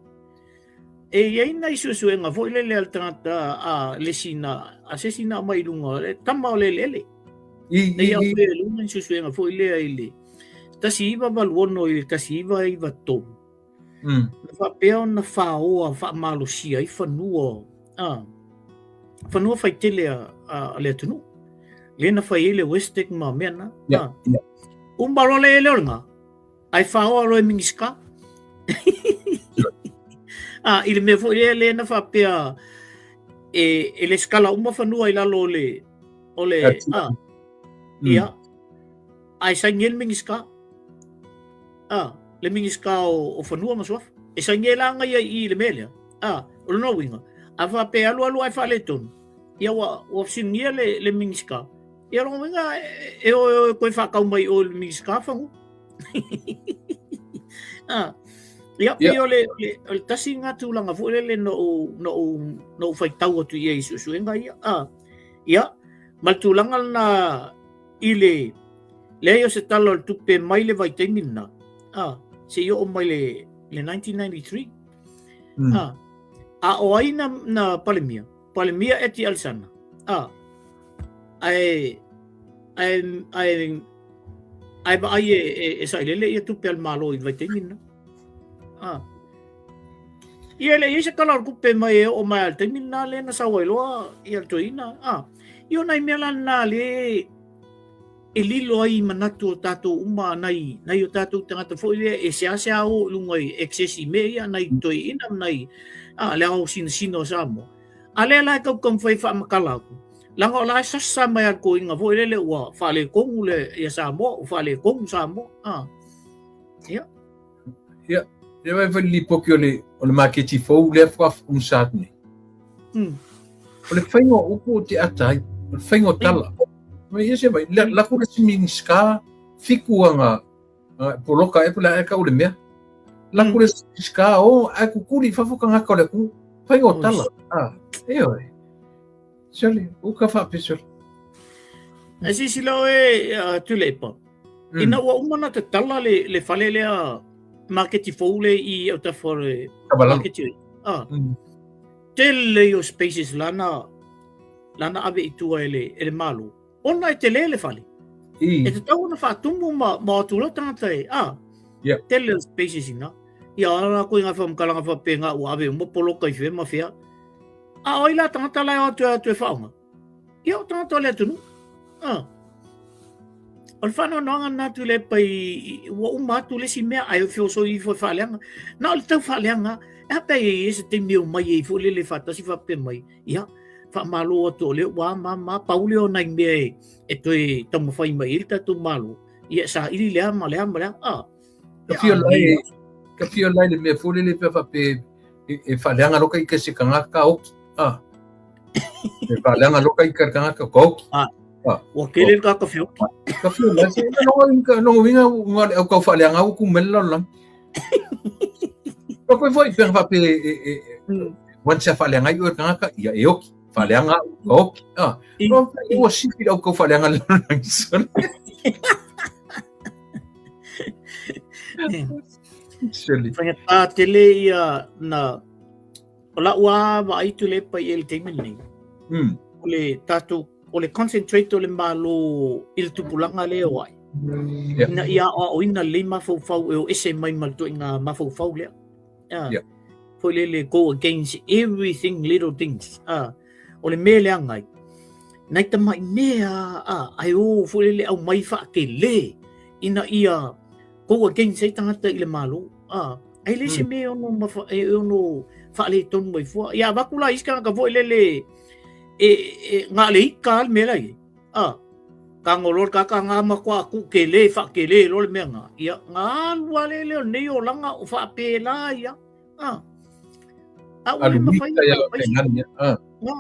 E i ai nai suesuega foi lele a le tagata a le isi na, a se isi na aumai i luga, le tama o le eleele. I, Nei i, au i. e luga ni suesuega foi lea i le 1986 i le 1993. Na faapea ona faoa faamalosia ai fanua, a, fanua faitele a, a, a le atunuu. Lea na fai ai le Westec ma mea na. Ia, A. ia. Uma loa le ele o lena, Ae whaoa loa e Minisita. A, i le mea foi lea lea na faapea e, e lesitala uma fanua i lalo o le, o le, a, ia, ae saini ai le Minisita. A, le Minisita o, o fanua ma suafa. E saini ai la ia i i le mea lea. A, o lona uiga, a faapea alu alu ae faaletonu, ia ua, ua fesiligia le, le Minisita, ia lona uiga e, e o e, e koe whaakau mai o le Minisita fanua. Ah. Ia, pei o le, o le, o le tasi lena tulaga foi lele na ou, na ou, na ou faitau atu i ai i suesuega ia. Ah, ia, ma le tulaga lena i le leai o se tala o le tupe mai le vaitaimi lena, ah, seia oo mai le, le 1993. Ah, a o ai na, na Palemia? Palemia Eti Alesana. Ah, ae, ae, ae, ae vaai e, e, e sailele ia tupe a le Malo i le vaitaimi lena. Ah. Ia le i ai se tala o le tupe mai e oo mai a le taimi lena lea na sau ai loa ia le toeaina. Ah. Ia o nai mea la lena le e lilo ai i manatu o tatou uma nai, nai o tatou tagata foi lea e seasea o i luga i access i mea ia nai toeaina ma nai ah, le ao sinasina o Samoa. A lea la e tau taumafai e faamatala atu, leaga o la e sasa mai a le toeaina foi lele ua faaletonu le ia Samoa, ua faaletonu Samoa. Ah. Ia. Ia, ia vai foi lipoti o le o le maketi fou lea faatoa umusa atu nei. O le faiga o upu o te ata ai, o le faiga o tala. Mai ia se vai, la ku le si Minista fiku anga poloka e pula e ka o le mea. La ku le Minista o a kukuli fafo kangaka o le ku faiga o tala. Ah, e oe. Sole, uka whaape sole. E sisila oe uh, Tuilaepa. Ina ua uma na tatala le, le fale lea maketi fou le i autafa o le maketi. Ah. Tele ia o spaces lana lana ave i tua e le, e le Malo. Ona e tele le fale. E tatau ona faatumu ma, ma o atu loa tagata e, ah. Yeah. Tele o spaces ina. Ia ala koe ngā whamkalanga whapenga ua ave uma poloka i whea ma whea. A o ai la tagata la e o atu e atu e whaonga. Ia o tagata o le atunuu. Ah. O le faanoanoaga lena Tuilaepa i, ua uma atu le isi mea ae feosoi ifo e faaleaga. Na o le tau faaleaga, e a pe a i ai se taimi e omai ai foi lele faatasi faapea mai, ia, faamalo atu o lea ua a ma ma, pau lea o nai mea e, e toe taumafai mai ai le tatou Malo, ia e saili le a ma le a ma le a. Ah. Ka fia lai, ka fia lai le mea foi lele pe faapea e faaleaga loa ka ika se tagata oki. Ah. E faaleaga loa ka ika le tagata ka oki. Ah. Ah. Ua tele le tagata feoki. Ka fia lai se lona lona uiga ua le au kau faaleaga ua kumele lalolagi. Ka koe foi pe faapea e once a faaleaga ai oe le tagata ia e oki. Faaleaga au ka oki. Ah. Ua sifi le au kau faaleaga le lalolagi sole. Faigata tele ia na o lau lava vaai Tuilaepa i ai i le taimi lenei. O le tatou o le concentrate o le Malo i le tupulaga lea e o ai. Yeah. Ina ia aoaoina lelei mafaufau e o ese mai ma le ituaiga mafaufau lea. Yeah. Foi lele go against everything little things. O le mea leaga ai, nai tamai mea ae o foi lele aumai faatele ina ia go against ai tagata i le Malo. Ai le isi mea e ono mafa, e ono faaletonu mai fua. Ia avatu la isi tagata foi lele e, e na o le ika le mea la i ai. Ka ngolo le kaka ngā makoa ku ke le wha ke le lo le mea ngā. Ia, ngā alu a le leo nei o langa o wha pēlā ia. A ua le mawhai ia whai. Ngā.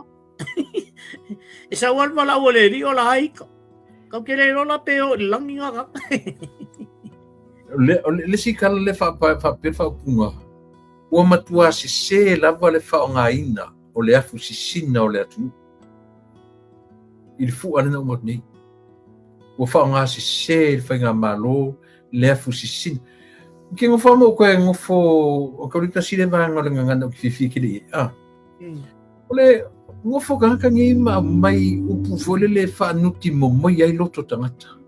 E sau alu mala ua le li o la ika. Kau ke le lola pe o langi ngā ka. Le, le si kala le wha, wha, wha, wha, wha, punga. Ua matua sesē lava le faaaogaina o le afu sisina o le atunuu i le fua lea na uma atu nei. Ua faaaoga sesē e le faigamalo le afu sisina. Ke nofo a mo koe nofo o ka tasi le vaega o le gagana ou te fiafia tele i ai. Ah. O le nofo tagata nei ma aumai upu foi lele e faanuti momoi ai loto tagata.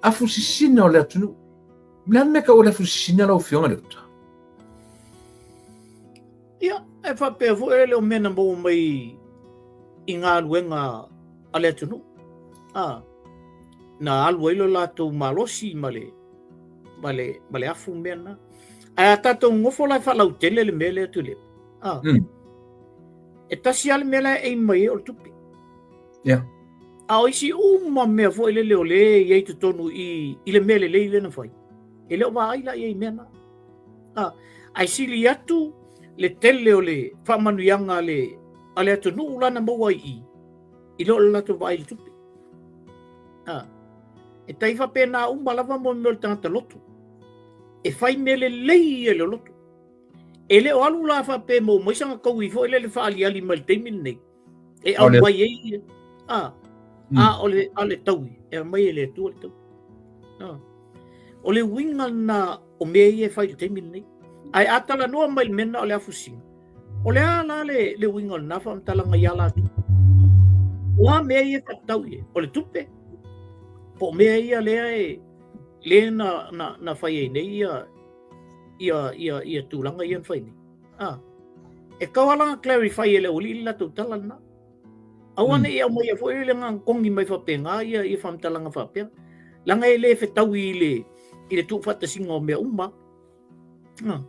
Afu sisina o le atunuu. O le a le mea tau o le afu sisina lau Afioga Leota? Ia, e faapea foi e le o mea na maua mai i galuega a le atunuu. A, na alu ai lo latou malosi ma le, ma le, ma le afu mea na. Ae a tatou nofo la e faalautele le mea lea Tuilaepa. A, e tasi lava le mea la e aim mai ai o le tupe. Yeah. A o isi uma mea foi lele o lea e i ai totonu i, i le mea lelei lea na fai, e le o vaai la i ai i mea na. A, ae sili atu le tele o le faamanuiaga a le, a le atunuu la na maua ai i i, i lo le latou vaai i le tupe. A, e tai faapena uma lava mo mea o le tagata loto. E fai mea lelei ia i le loto. E le o alu la faapea e maua mai sana taui foi lele faaliali mai le taimi lenei. E aumai ai ia. A, a o le, a le taui, e aumai e le Atua le taui. A. O le uiga lena o mea ia e fai i le taimi lenei. Ae a talanoa mai i le mea lena o le afu sisina, o le a la le, le uiga o lena faamatalaga ia latou? O a mea ia e faatatau i ai? O le tupe? Po o mea ia lea e, lea na, na, na fai ai nei ia, ia, ia, ia tulaga ia na fai nei. Ah. E tau lava ona clarify e le aualii le latou tala lena. Aua ne i aumaia foi le agaga kogi mai faapena ia, ia faamatalaga faapea. Leaga e le fetaui i le, i le tuufaatasiga o mea uma. Ah.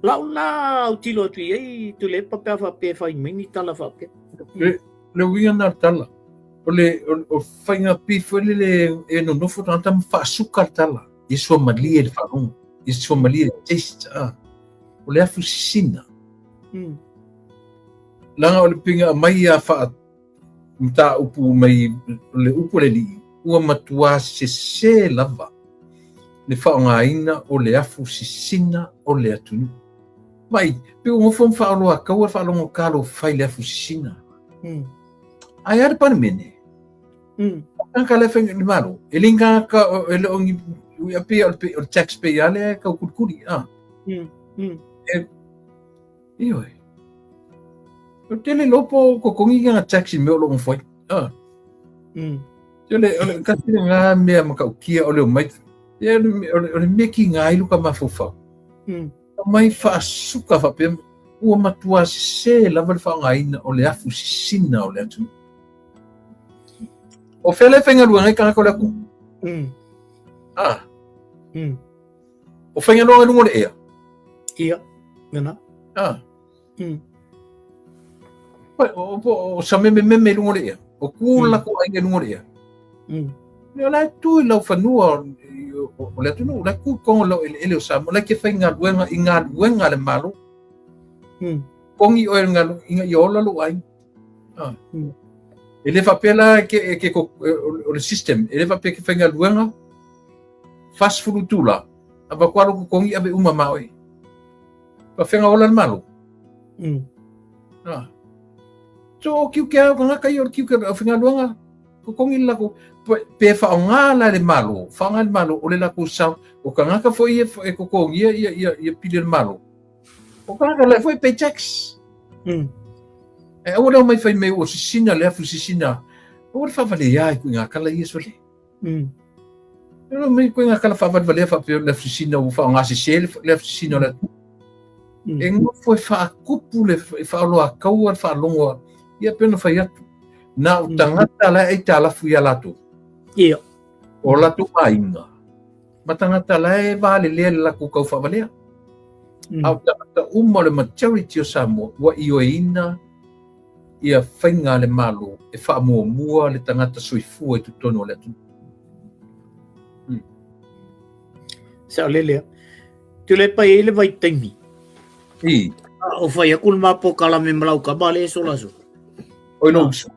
Lau la autilo atu i ai Tuilaepa pe a faapea e fai mai ni tala faapea. Le, le uiga na o le tala. O le, o, o faiga pi foi lele e nonofo tagata ma faasuka le tala. Ia suamalie le faalogo. Ia suamalie le taste. Ah. O le afu sisina. Leaga o le piga mai ia faa mataupu mai le upu a le Alii, ua matua sese lava le faaaogaina o le afu sisina o le atunuu. Mai, pe ua nofo ma faaoloataua le faalogotalo fai le afu sisina. Ae a le Palemene? Tagata la e fai le Malo. E le tagata e le o ni a pei o le taxpayer lea e tau kulikuli. Ah. E, ioe. O tele lopo kokongi ngā tax i mea o lo ngofai. Ah. O le, o le, kasi le ngā mea makaukia o le o mai. Ia, o le, o le mea ki ngā ilu ka mafaufau. Mai whaasuka whapea, ua matua sese lava le whaangaina o le afu sisina o le atunuu. O fea le faigaluega ai tagata o le atunuu? Ah. O faigaluega i luga o le ea? Ia, lena. Ah. O, o, o sa memememe i luga o le ea. O ku la ko aiga i luga o le ea. O la e tu i lau fanua o le atunuu, la e ku kongo lau eleele o Samoa, la e ke faigaluega i galuega a le Malo. Kongi oe ina ia ola lou aiga. Ah. E le faapea la ke, ke, o le system, e le faapea ke faigaluega, 40 itula, ava kua lou totogi ave uma ma oe. Faafega ola le Malo. Ah. So o kiuke au tagata ia o le kiuke o faigaluega, totogi le latou, pe faaaoga la le Malo, faaaoga le Malo o le latou sao, o tagata foi ia e totogia ia, ia, ia pili a le Malo. O tagata la foi pay tax. E aua le omai fai mai ua sisina le afu sisina. Aua le faavalea ai koe ngā kala ia sole. E aua mai koe ngā kala faavalevalea faapea le afu sisina ua faaaogasese le afu sisina o le atunuu. E nofo e faakupu le e faaoloataua le faalogo ia pei ona fai atu. Na o tagata la e aitalafu ia latou. Ia. O latou aiga. Ma tagata la e valelea le latou tau faavalea. A o tagata uma o le majority o Samoa ua ioeina ia faiga a le Malo e faamuamua le tagata soifua i totonu o le atunuu. Saolele lava. Tuilaepa e i ai le vaitaimi. I. A o fai atu le ma polokalame ma lau tama lea e sola aso. Oi lou uso.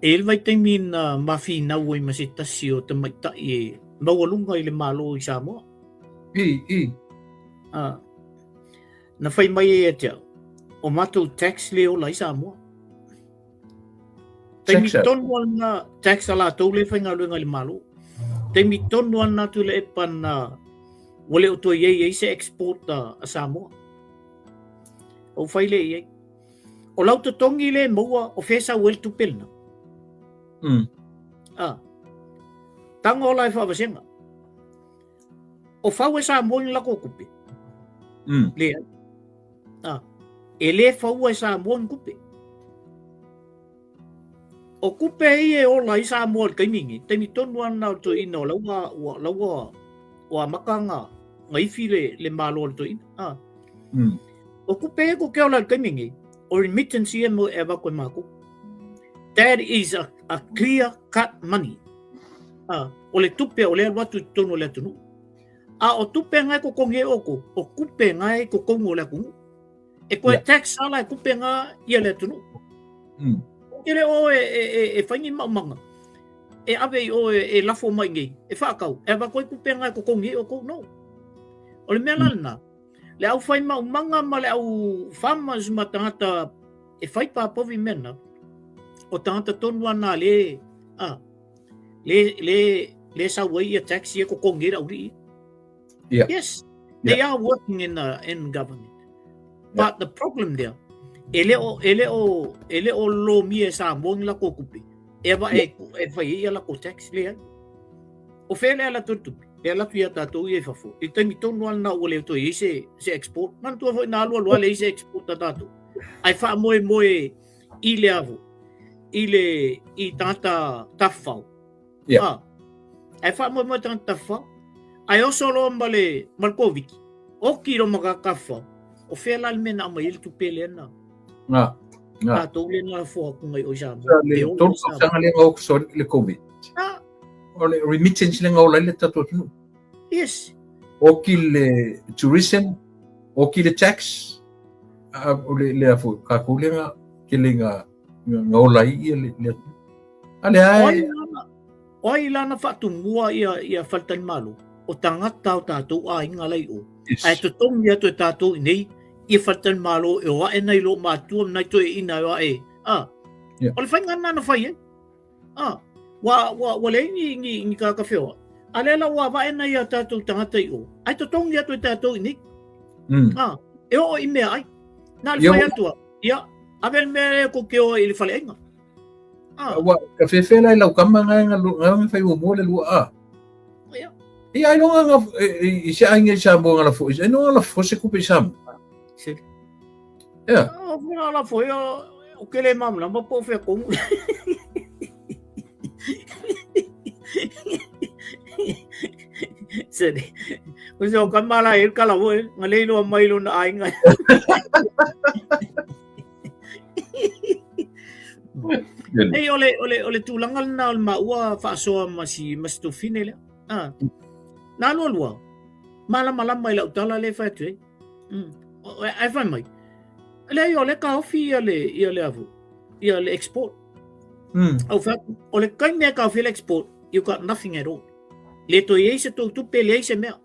E i ai le vaitaimi na ma finau ai ma se tasi o tamaitai e maualuga i le Malo i Samoa. I, i. A, na fai mai ai ia te au, o matou tax le ola ai Samoa. Taimi tonu ana tax a latou le faigaluega i le Malo. Taimi tonu ana Tuilaepa na ua le o toe i ai ai se export a Samoa. Ou fai lea i ai. O lau totogi le maua o fea sau ai le tupe lena. A. Tago la e faavasega. O fau e Samoa ni latou tupe. Leai. A. E le faua e Samoa ni tupe. O tupe ia e ola ai Samoa i le taimi lenei, taimi tonu lava lena o le toeaina o la ua, ua, la ua, ua amata ona ifi le, le Malo a le toeaina. A. O tupe ia tou te ola i le taimi lenei, o remittance ia e avatu e matou. That is a clear cut money. A, o le tupe o lea e alu atu i totonu o le atunuu. A o tupe na e totogi ai outou, o tupe na e i totonu o le atunuu. E toe tax lava la e tupe na ia le atunuu. Ou te le o e fai ni maumaga, e ave i o e lafo mai nei, e faatau, e avatu ai tupe na e totogi ai outou. No. O le mea la lena, le aufai maumaga ma le au farmers ma tagata e fai papovi mea na, o tagata tonu lava na le, a, le, le, le sau ai ia tax ia totogi ai le aualii. Yes, they are working in the, in government. But the problem there, e le o, e le o, e le o lomia e Samoa ni lakou tupe. E ava e, e fai ai ia lakou tax, leai. O fea le ala atu le tupe? Le ala atu ia tatou ia i fafo. I taimi tonu lava lena ua le toe i ai se, se export. Manatua foi na alu alu lava leai se export a tatou. Ae faamoemoe i le avo, i le, i tagata tafafao. Ah. Ae faamoemoe tagata tafafao. Ae oso loa ma le, ma le Koviti. Oki loa ma tagata tafafao. O fea la le mea na aumai ai le tupe lea na? Ngā. Ngā. Tatou lea na lafo atu ngai o i Samoa. Le tolu tausaga lea na oso ai le Covid. Ah. O le remittance lea na ola ai le tatou atunuu. Yes. Oki le tourism, oki le tax, o le lea foi, kākou lea na tele na, na ola ai ia le, le atunuu. A lea e... O ai la na faatumua ia, ia faletalimalo? O tagata o tatou aiga la i o. Yes. Ae totogi atu e tatou i nei, ia faletalimalo e o ae nai lo matua ma nai toeaiina e o ae. Ah. O le faiga lena na fai ai. Ah. Ua, ua, ua leai ni, ni, ni tagata feoai. A lea la ua avae nai a tatou tagata i o. Ae totogi atu e tatou i nei. Ah. E oo i meaai. Na o le fai atu a, ia, ave le mea lea kou te o ai i le faleaiga. Ah. Ua ka fefe la i lau kama ngai nga nga fai muamua le lua a. Ia. Ia ai longa nga i se aiga i Samoa nga lafo i no nga lafo se kupe i Samoa. Se. Ia. O nga lafo ia o ke le mamla ma po fe kongu. Se. O se o kama la e kala wo nga le lo mai lo na aiga. Ei, o le, o le, o le tulaga lena o le maua faasoa ma si, ma si tofine lea. Ah. Na lua lua, malamalama i lau tala le fai atu ai. Ai fai mai. Leai o le kaofi ia le, ia le avu, ia le export. Au fai atu, o le taimi e kaofi le export, you got nothing at all. Le toe i ai se tou tupe, leai se mea.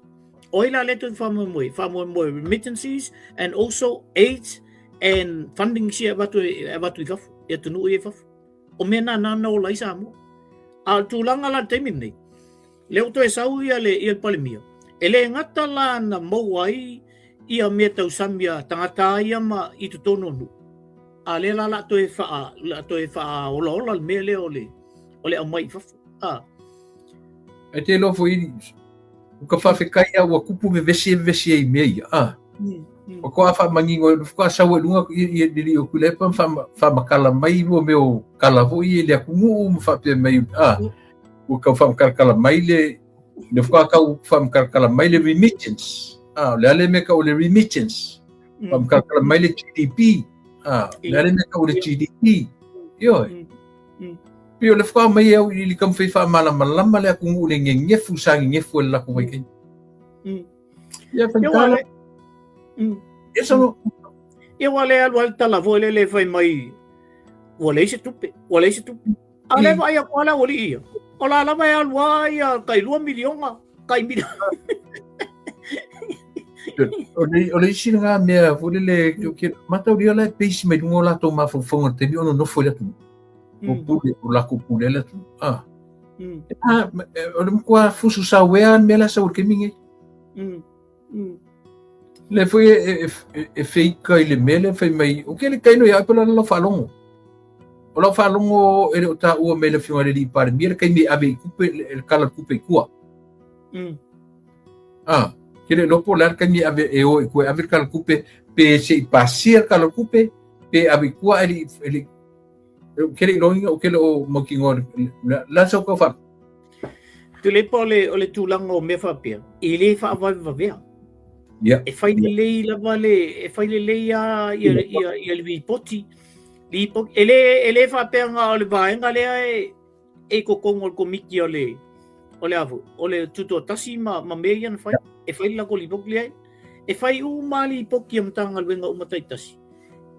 O ai la lea toe faamoemoe? Faamoemoe remittances and also aids and funding sia e avatu, e avatu i fafo, i atunuu ia i fafo. O mea nā nā na ola ai Samoa. A o le tulaga la i le taimi lenei, lea ua toe sau ia le, ia le Palemia, e le gata la na maua ai ia mea tausami a tagata ia ma i totonu o nuu, a lea la la toe wha, la toe whaaolaola le mea lea o le, o le aumai i fafo. A. Ai te iloa foi o ka faafetai a ua kupu vevesi e vevesi ai i mea ia, a. Faatoa faamanino ai, faatoa sau ai i luga ia le alii o Tuilaepa ma faamatala mai mo mea o kala foi ia i le atunuu ma faapea mai, a, ua tau faamatalatala mai le, le faatoa tau faamatalatala mai le remittance, a, o le a le mea e tau o le remittance, faamatalatala mai le GDP, a, o le a le mea e tau o le GDP, ioe. Pei o le faatoa mai au i le taumafai e faamalamalama le atunuu i le gegefu sa gegefu ai le latou vaitaimi. Ia faigata la. Ia solo. Ia ua le alu ai le tala foi lele e fai mai ua leai se tupe, ua leai se tupe. A lea vaai atu lava le aualii ia, o la lava e alu lava ia tai 2 miliona, tai miliona. O le, o le isi lena mea foi lele, mataulia la e base mai luga o latou mafaufauga i le taimi o nonofo i le atunuu. O pule, o lakou pule le atunuu. Ah. Ah, o le matua fusu sauea le mea la e sau i le taimi lenei. Le foi e feika i le mea lea fai mai, o ke le taino ia pe la lau faalogo. O lau faalogo e le o taua mai le afioga i le alii Palemia le taimi e ave i tupe, le kala tupe i tua. Ah, ke le iloa po o le a le taimi e ave e o i tua e ave le kala tupe, pe se i pasia le kala tupe, pe ave i tua e le, e le, ke le iloa o ke le o mautinoa la sau kau wha. Tuilaepa o le, o le tulaga o mea faapea, e le faavavevavea. E fai lelei lava le, e fai lelei lava ia, ia, ia le ripoti. Ripoti, e le, e le faapea na o le vaega lea e, e i totonu o le komiti o le, o le avu, o le tutoatasi ma, ma mea ia na fai. E fai le latou lipoti lea. E fai uma lipoti a Matagaluega uma taitasi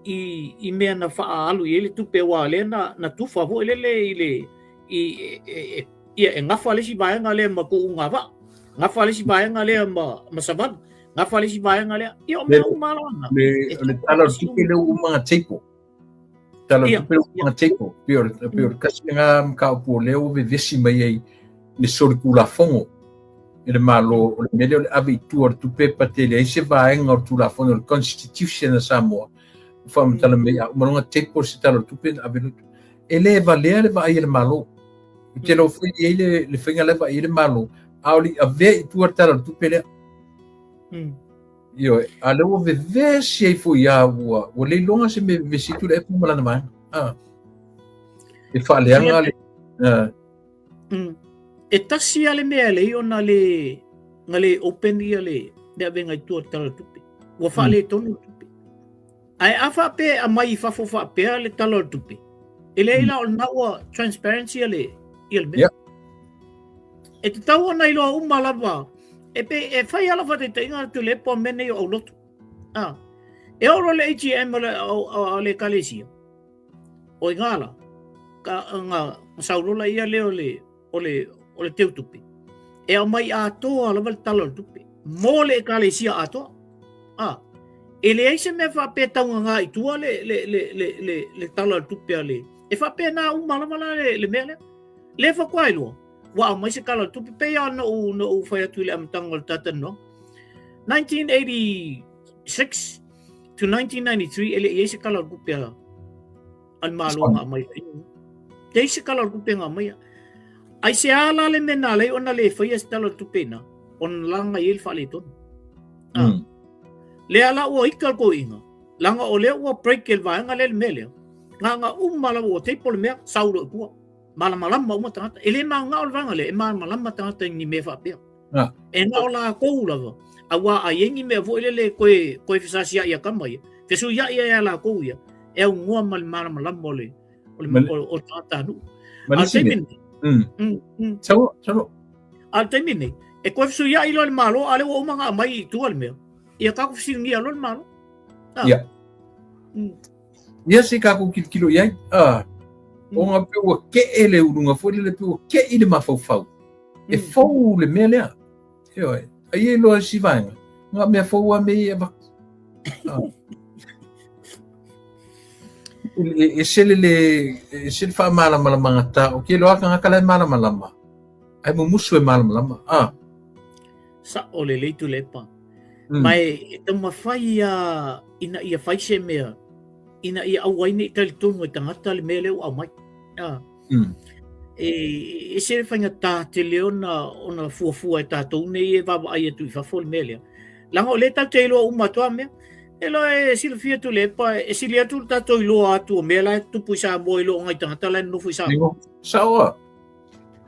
i, i mea na faaalu i ai le tupe aua lea na, na tufa foi lele i le, i, e, e, e, ia, e gafa le isi vaega lea ma tuuga vaa, gafa le isi vaega lea ma, ma savali, Gafa le isi vaega lea. Ia o mea uma lava na. Le le tala o le tupe lea ua uma ona table. Tala o le tupe lea ua uma ona table. Pei o le pei o le tasi lena mataupu o lea ua vevesi mai ai le solitulafono e le Malo, o le mea lea o le ave i tua o le tupe patele ai se vaega o le Tulafono o le Constitution a Samoa ua faamatala mai a uma loa ona table se tala o le tupe ona ave loa. E le valea le vaai a le Malo. Ou te iloa foi e i ai le, le faiga la e vaai ai le Malo, a o le i avea i tua le tala o le tupe lea. Ioe, a lea ua vevesi ai foi lava, ua, ua le iloga se mea e vevesi ai Tuilaepa ma lana vaega. Ah. E faaleaga le... Ah. E tasi lava le mea e lei ona le na le open ia le le avega i tua o le Tala o le Tupe. Ua faaletonu le tupe. Ae a faapea e aumai i fafo faapea le Tala o le Tupe, e leai la o lena ua transparency ia le ia le mea. E tatau ona iloa uma lava e pe e fai lava lau faataitaiga atu le po mea nei o aulotu. Ah. E oo loa le AGM o le o le ekalesia. O i ngā la, ka, nga, saulola ia lea o le, o le, o le teutupe. E aumai atoa lava le tala o le tupe. Mo le ekalesia atoa. Ah, e leai se mea faapea taugagā i tua le, le, le, le, le, le tala o le tupe a le... E faapena uma lava la le, le mea lea. Le faatoa iloa, ua aumai se tala o le tupe, pei lava ona ou, ona ou fai atu i le amataga o le talatalanoaga. 1986 to 1993, e le i ai se tala o le tupe a, a le Malo na aumai ai. Leai se tala o le tupe na aumaia. Aisea la le mea na ala ai ona le faia se tala o le tupe ina, ona laga i ai le faaletonu. Ah. Lea la ua ika le toeaina, leaga o lea ua break e le vaega lea le mea lea, na uma lava ua table le mea, sau loa i tua. Malamalama uma tagata. E le mananao le vaega lea, e malamalama tagata i ni mea faapea. Ah. E na o lakou lava, auā a i ai ni mea foi lele e toe, toe fesasia'i a tama ia, fesuia'i ai a lakou ia, e aunoa ma le malamalama o le, o le, o, o le tagatanuu. Ma le isi mea. Sau, sau. A o le taimi nei, e toe fesuia'i loa le Malo, a o lea ua uma ona aumai i tua le mea, ia tatou fesiligia loa le Malo. Ah. Ia. Ia se i tatou tilotilo i ai. Ah. Ona pei ua kee le uluga foi lele, pei ua kei le mafaufau. E fou le mea lea. Ioe. Ai e loa si vaega. Ngā mea fou a me i e avatu. Ah. E, e sele le, e sele whaamalamalama ta, o ke loa kangaka la e malamalama. Ai mumusu e malamalama. Ah. Sa'o lelei Tuilaepa. Ma e taumafai ia ina ia fai se mea ina ia aua ai ne i talitonu e tagata le mea lea ua aumai. Ah. E ese le faigata tele ona ona fuafua e tatou nei e vaavaai atu i fafo le mea lea. Leaga o lea tatou te iloa uma atu lava mea. E loa e silafia Tuilaepa, e sili atu le tatou iloa atu o mea la e tutupu i Samoa i lo o nai tagata la e nonofo i Samoa. Sao a.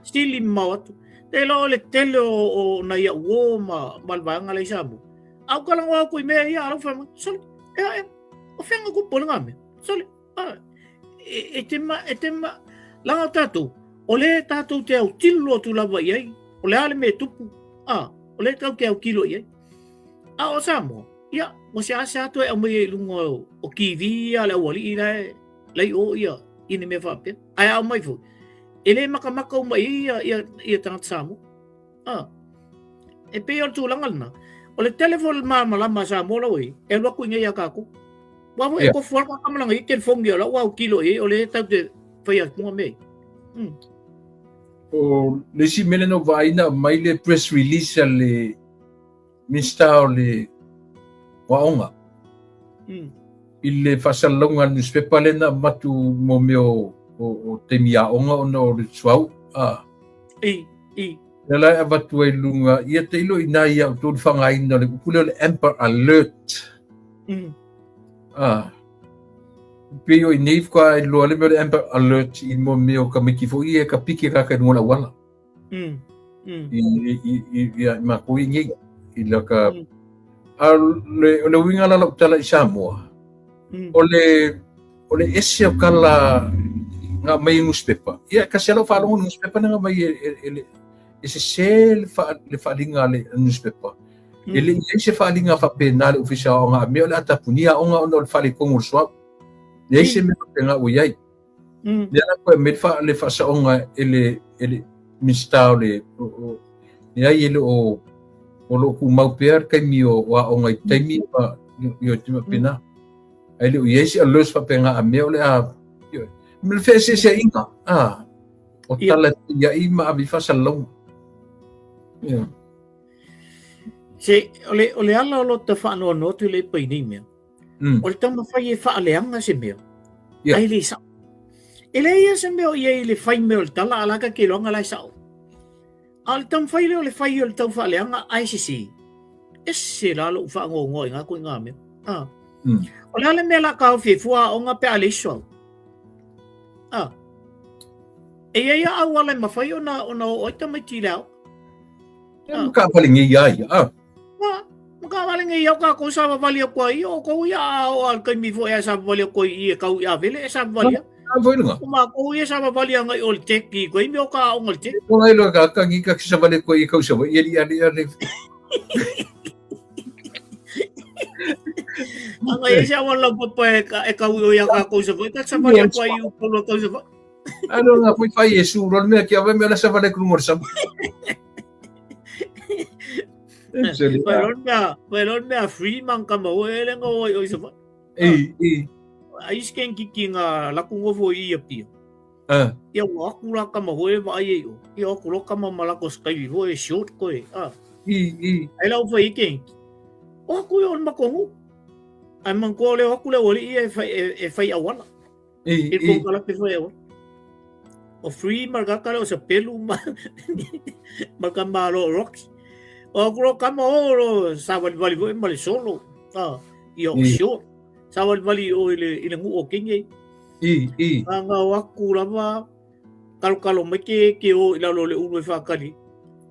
Sili mamao atu. Te iloa o le tele o, o nai au uō ma, ma le vaega la i Samoa. A ou talanoa atu i mea ia, a lau fai mai, sole, ea, ea, o fea nga tupu o lena mea? Sole, a, e, e te ma, e te ma, leaga o tatou, o lea tatou te autilo atu lava i ai, o le a le mea e tupu, a, o lea tatou te autilo i ai. A o Samoa, ia, ua seasea toe aumai ai i luga o, o TV a le aualii la e, la i o ia, i ni mea faapea. Ae a aumai foi, e le makamaka uma i ai ia, ia, ia tagata Samoa. A, e pei o le tulaga lena. O le tele foi o le malamalama a Samoa la ua i ai, e alu atu i inei ia tatou. Aua foi e tofu lava le tagata ma lana ia telefoni o la ua autilo i ai, o lea tatou te faia atu mea ia. O le isi mea lea na ou vaai na aumai le press release a le Minista o le o Aoga i le faasalalauga a le newspaper lea na avatu mo mea o, o, o taimi aoga ona o le suauu. Ah. I, i. Lea la e avatu ai luga, ia tailo i nā ia outou le faaaogaina o le upu lea o le Amber Alert. Ah. Pei o i nei faatoa iloa le mea o le Amber Alert i mo mea o tamaiti foi ia e ka piki kaka i luga o le auala. I, i, i, i, i, i makou i nei. I la ka... A le, o le uiga la lau tala i Samoa, o le, o le ese o tala na aumai i newspaper. Ia, kasi lava lau faalogo i newspaper na aumai e, e, e, e sese le, fa, le faaaliga a le newspaper. E le i ai se faaaliga faapena a le Ofisa o Aoga a mea o le a tapunia aoga ona o le faaletonu o le suauu. Leai se mea faapena ua i ai. Lea la koe aumai le faasaoga e le, e le Minisita o le, o, o, leai e le o, O lo o tumau pea le taimi o aoga i taimi ma ioe te faapena. Ae le o i ai se alerts faapena a mea o le a ioe. Ma le feeseeseaiga a o tala e fai ma ave i faasalalauga. Ioe. Se, o le, o le ala o lota faanoanoa atu le pa i nei mea. O le taumafai e faaleaga se mea, ae le sao. E leai lava se mea o i ai i le fai mai o le tala, a la ka te iloaga la e sao. A o le taumafai lea o le fai o le tau faaleaga ae sese, ese la lou faanoanoa i na ituaiga mea. A. O le a le mea o le a taofi ai fua aoga pe a leai se suauu? A. E i ai lava auala e mafai ona ona oo ai tamaiti i le aoga. E makaavale nei a ia. A. A, makaavale nei au kākou savavali aku ai, o kou ia a o al kaimi foi a savavali aku ai i e kau i avele e savavali a. A foi lunga. O mākou ia savavali anga i o le teki, koe imi o ka aonga le teki. O ngai loa ka kangi ka savale koe i kau sawa i ali ali ali. Anga e se awa lau papa e, ka, e kau i o ia kākou savai, ka savali aku ai i upolu a kau savai. Ano nga foi fai e su ro mea ki ave mea la savale ku ngor sam. Pai lon mea free man kama o ele nga oi oi savai. Ei, ei. Ai sken kiki nga laku ngofo i ia pia. Ah. Ia ua aku la kama hoe va ai o. Ia aku lo kama ma lako skai hoe short koe. Ah. I, i. Ai lau fai ke. O aku i on makongu. Ai man ko le aku le wali ia e fai e fai awala. I, i. ko kala pe fai awala. O free ma ka kala o sa pelu ma ma ka ma lo rocks. O aku lo kama o lo sa wali wali foi ma le solo. Ah. Ia o short. Sa wali wali o i le i le ngu o kingi. I, i. Ngangau aku lava, kalokalo mai ke ke o i lalo o le ulu e whakari.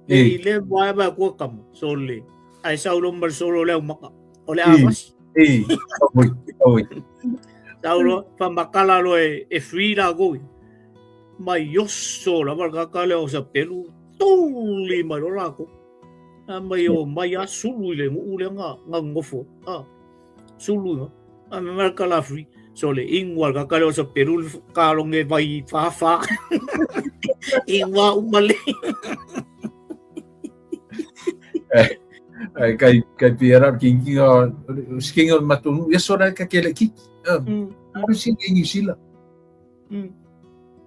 E i le wae wae kua kama, sole. Ai sau lo ma solo le maka. O le awasi. I, oi, oi. Sau lo, pa makala lo e, e free la goi. Mai yoso la wal kaka le o sa pelu, tuli mai lo la ko. A mai o mai a sulu i le ngu le nga, nga ngofo. A, sulu nga. A me mea ka la free. So le ingoa ka kare o sa peru ka longe vai whawha. Ingoa umale. Ai kai kai piera ki ki nga skinga o matunu ia sora ka kele ki. Aru si ngi sila.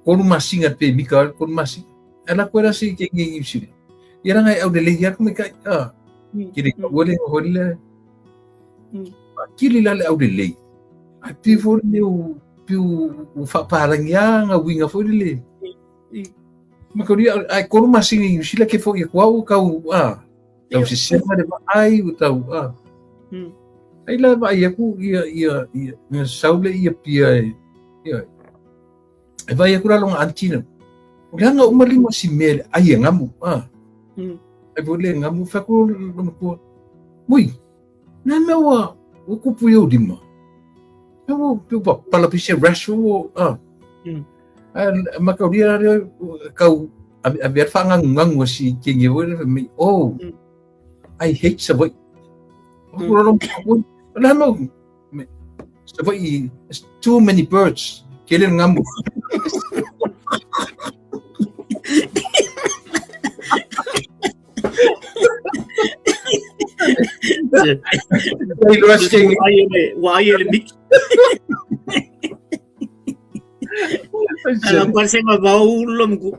Koru masinga pe mika koru masinga. Ala koera si ke ngi sila. Ia ranga au le lehi aku me kai. Ah. Kiri ka wole hole. Kili la le au lelei. Ai pi fo le u pi u whaparangi a ngā winga fo le. Ma kori ai koru masinga i usila ke fo i kua u kau a. Tau se sema le ai u tau a. Ai la vai aku ia ia ia ia saule ia pia e. Ia. E vai aku la longa antina. O le anga uma lima si mele ai e ngamu a. Ai fo le ngamu fa ko lo ko. Mui. Nā mea ua, ua kupu i ou lima. Mea ua, pe ua pala pise rash ua, ah. A makauria rā kau, a mea whaangangungangu a si kengi hoi, me, oh, I hate Savaii. Mm. Nā mea, me, Savaii, it's too many birds. Ke le ngamu. Ua ai e le miki. Ala pasenga vaulo mku.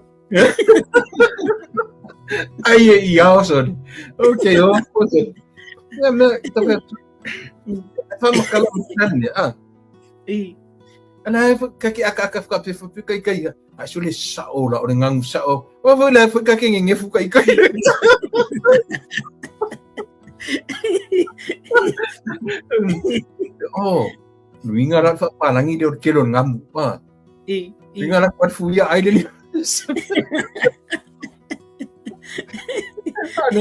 Ai e i ao sorry. Okay, o oh, Ya me ta fa makala tane ah. I. Ana e ka ki aka aka ka pe fu kai kai. A su le sao la o le ngangu sao. O vo le fu ka ke nge fu kai kai. Oh, luinga ra fa palangi le o kelo ngamu pa. I. Luinga ra kwa fu ia ai le. Ano,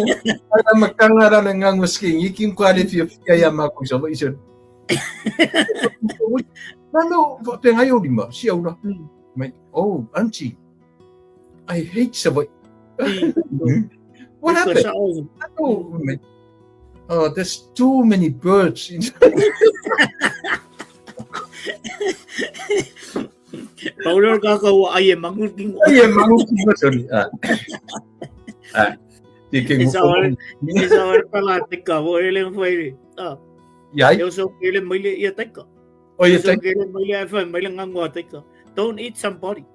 ana makanga ra le ngangu ski ngi kwa le fia fia ia ma ku so iso. Nano, fa pe ngai o lima, si au la. Mai, oh, auntie, I hate Savoy. What happened? Oh, mate. Oh, there's too many birds. Paulero ka ka ua ai e mangu kingo. Ai e mangu kingo, sorry. Ah. Ah. Te ke E sao ale, e sao ale pala taika wo ele fai. Ah. Iai. E so ke le mai le ia taika. O ia So taika. ke le mai le ai fai mai le ngango a taika. Don't eat somebody.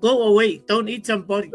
Go away, don't eat somebody.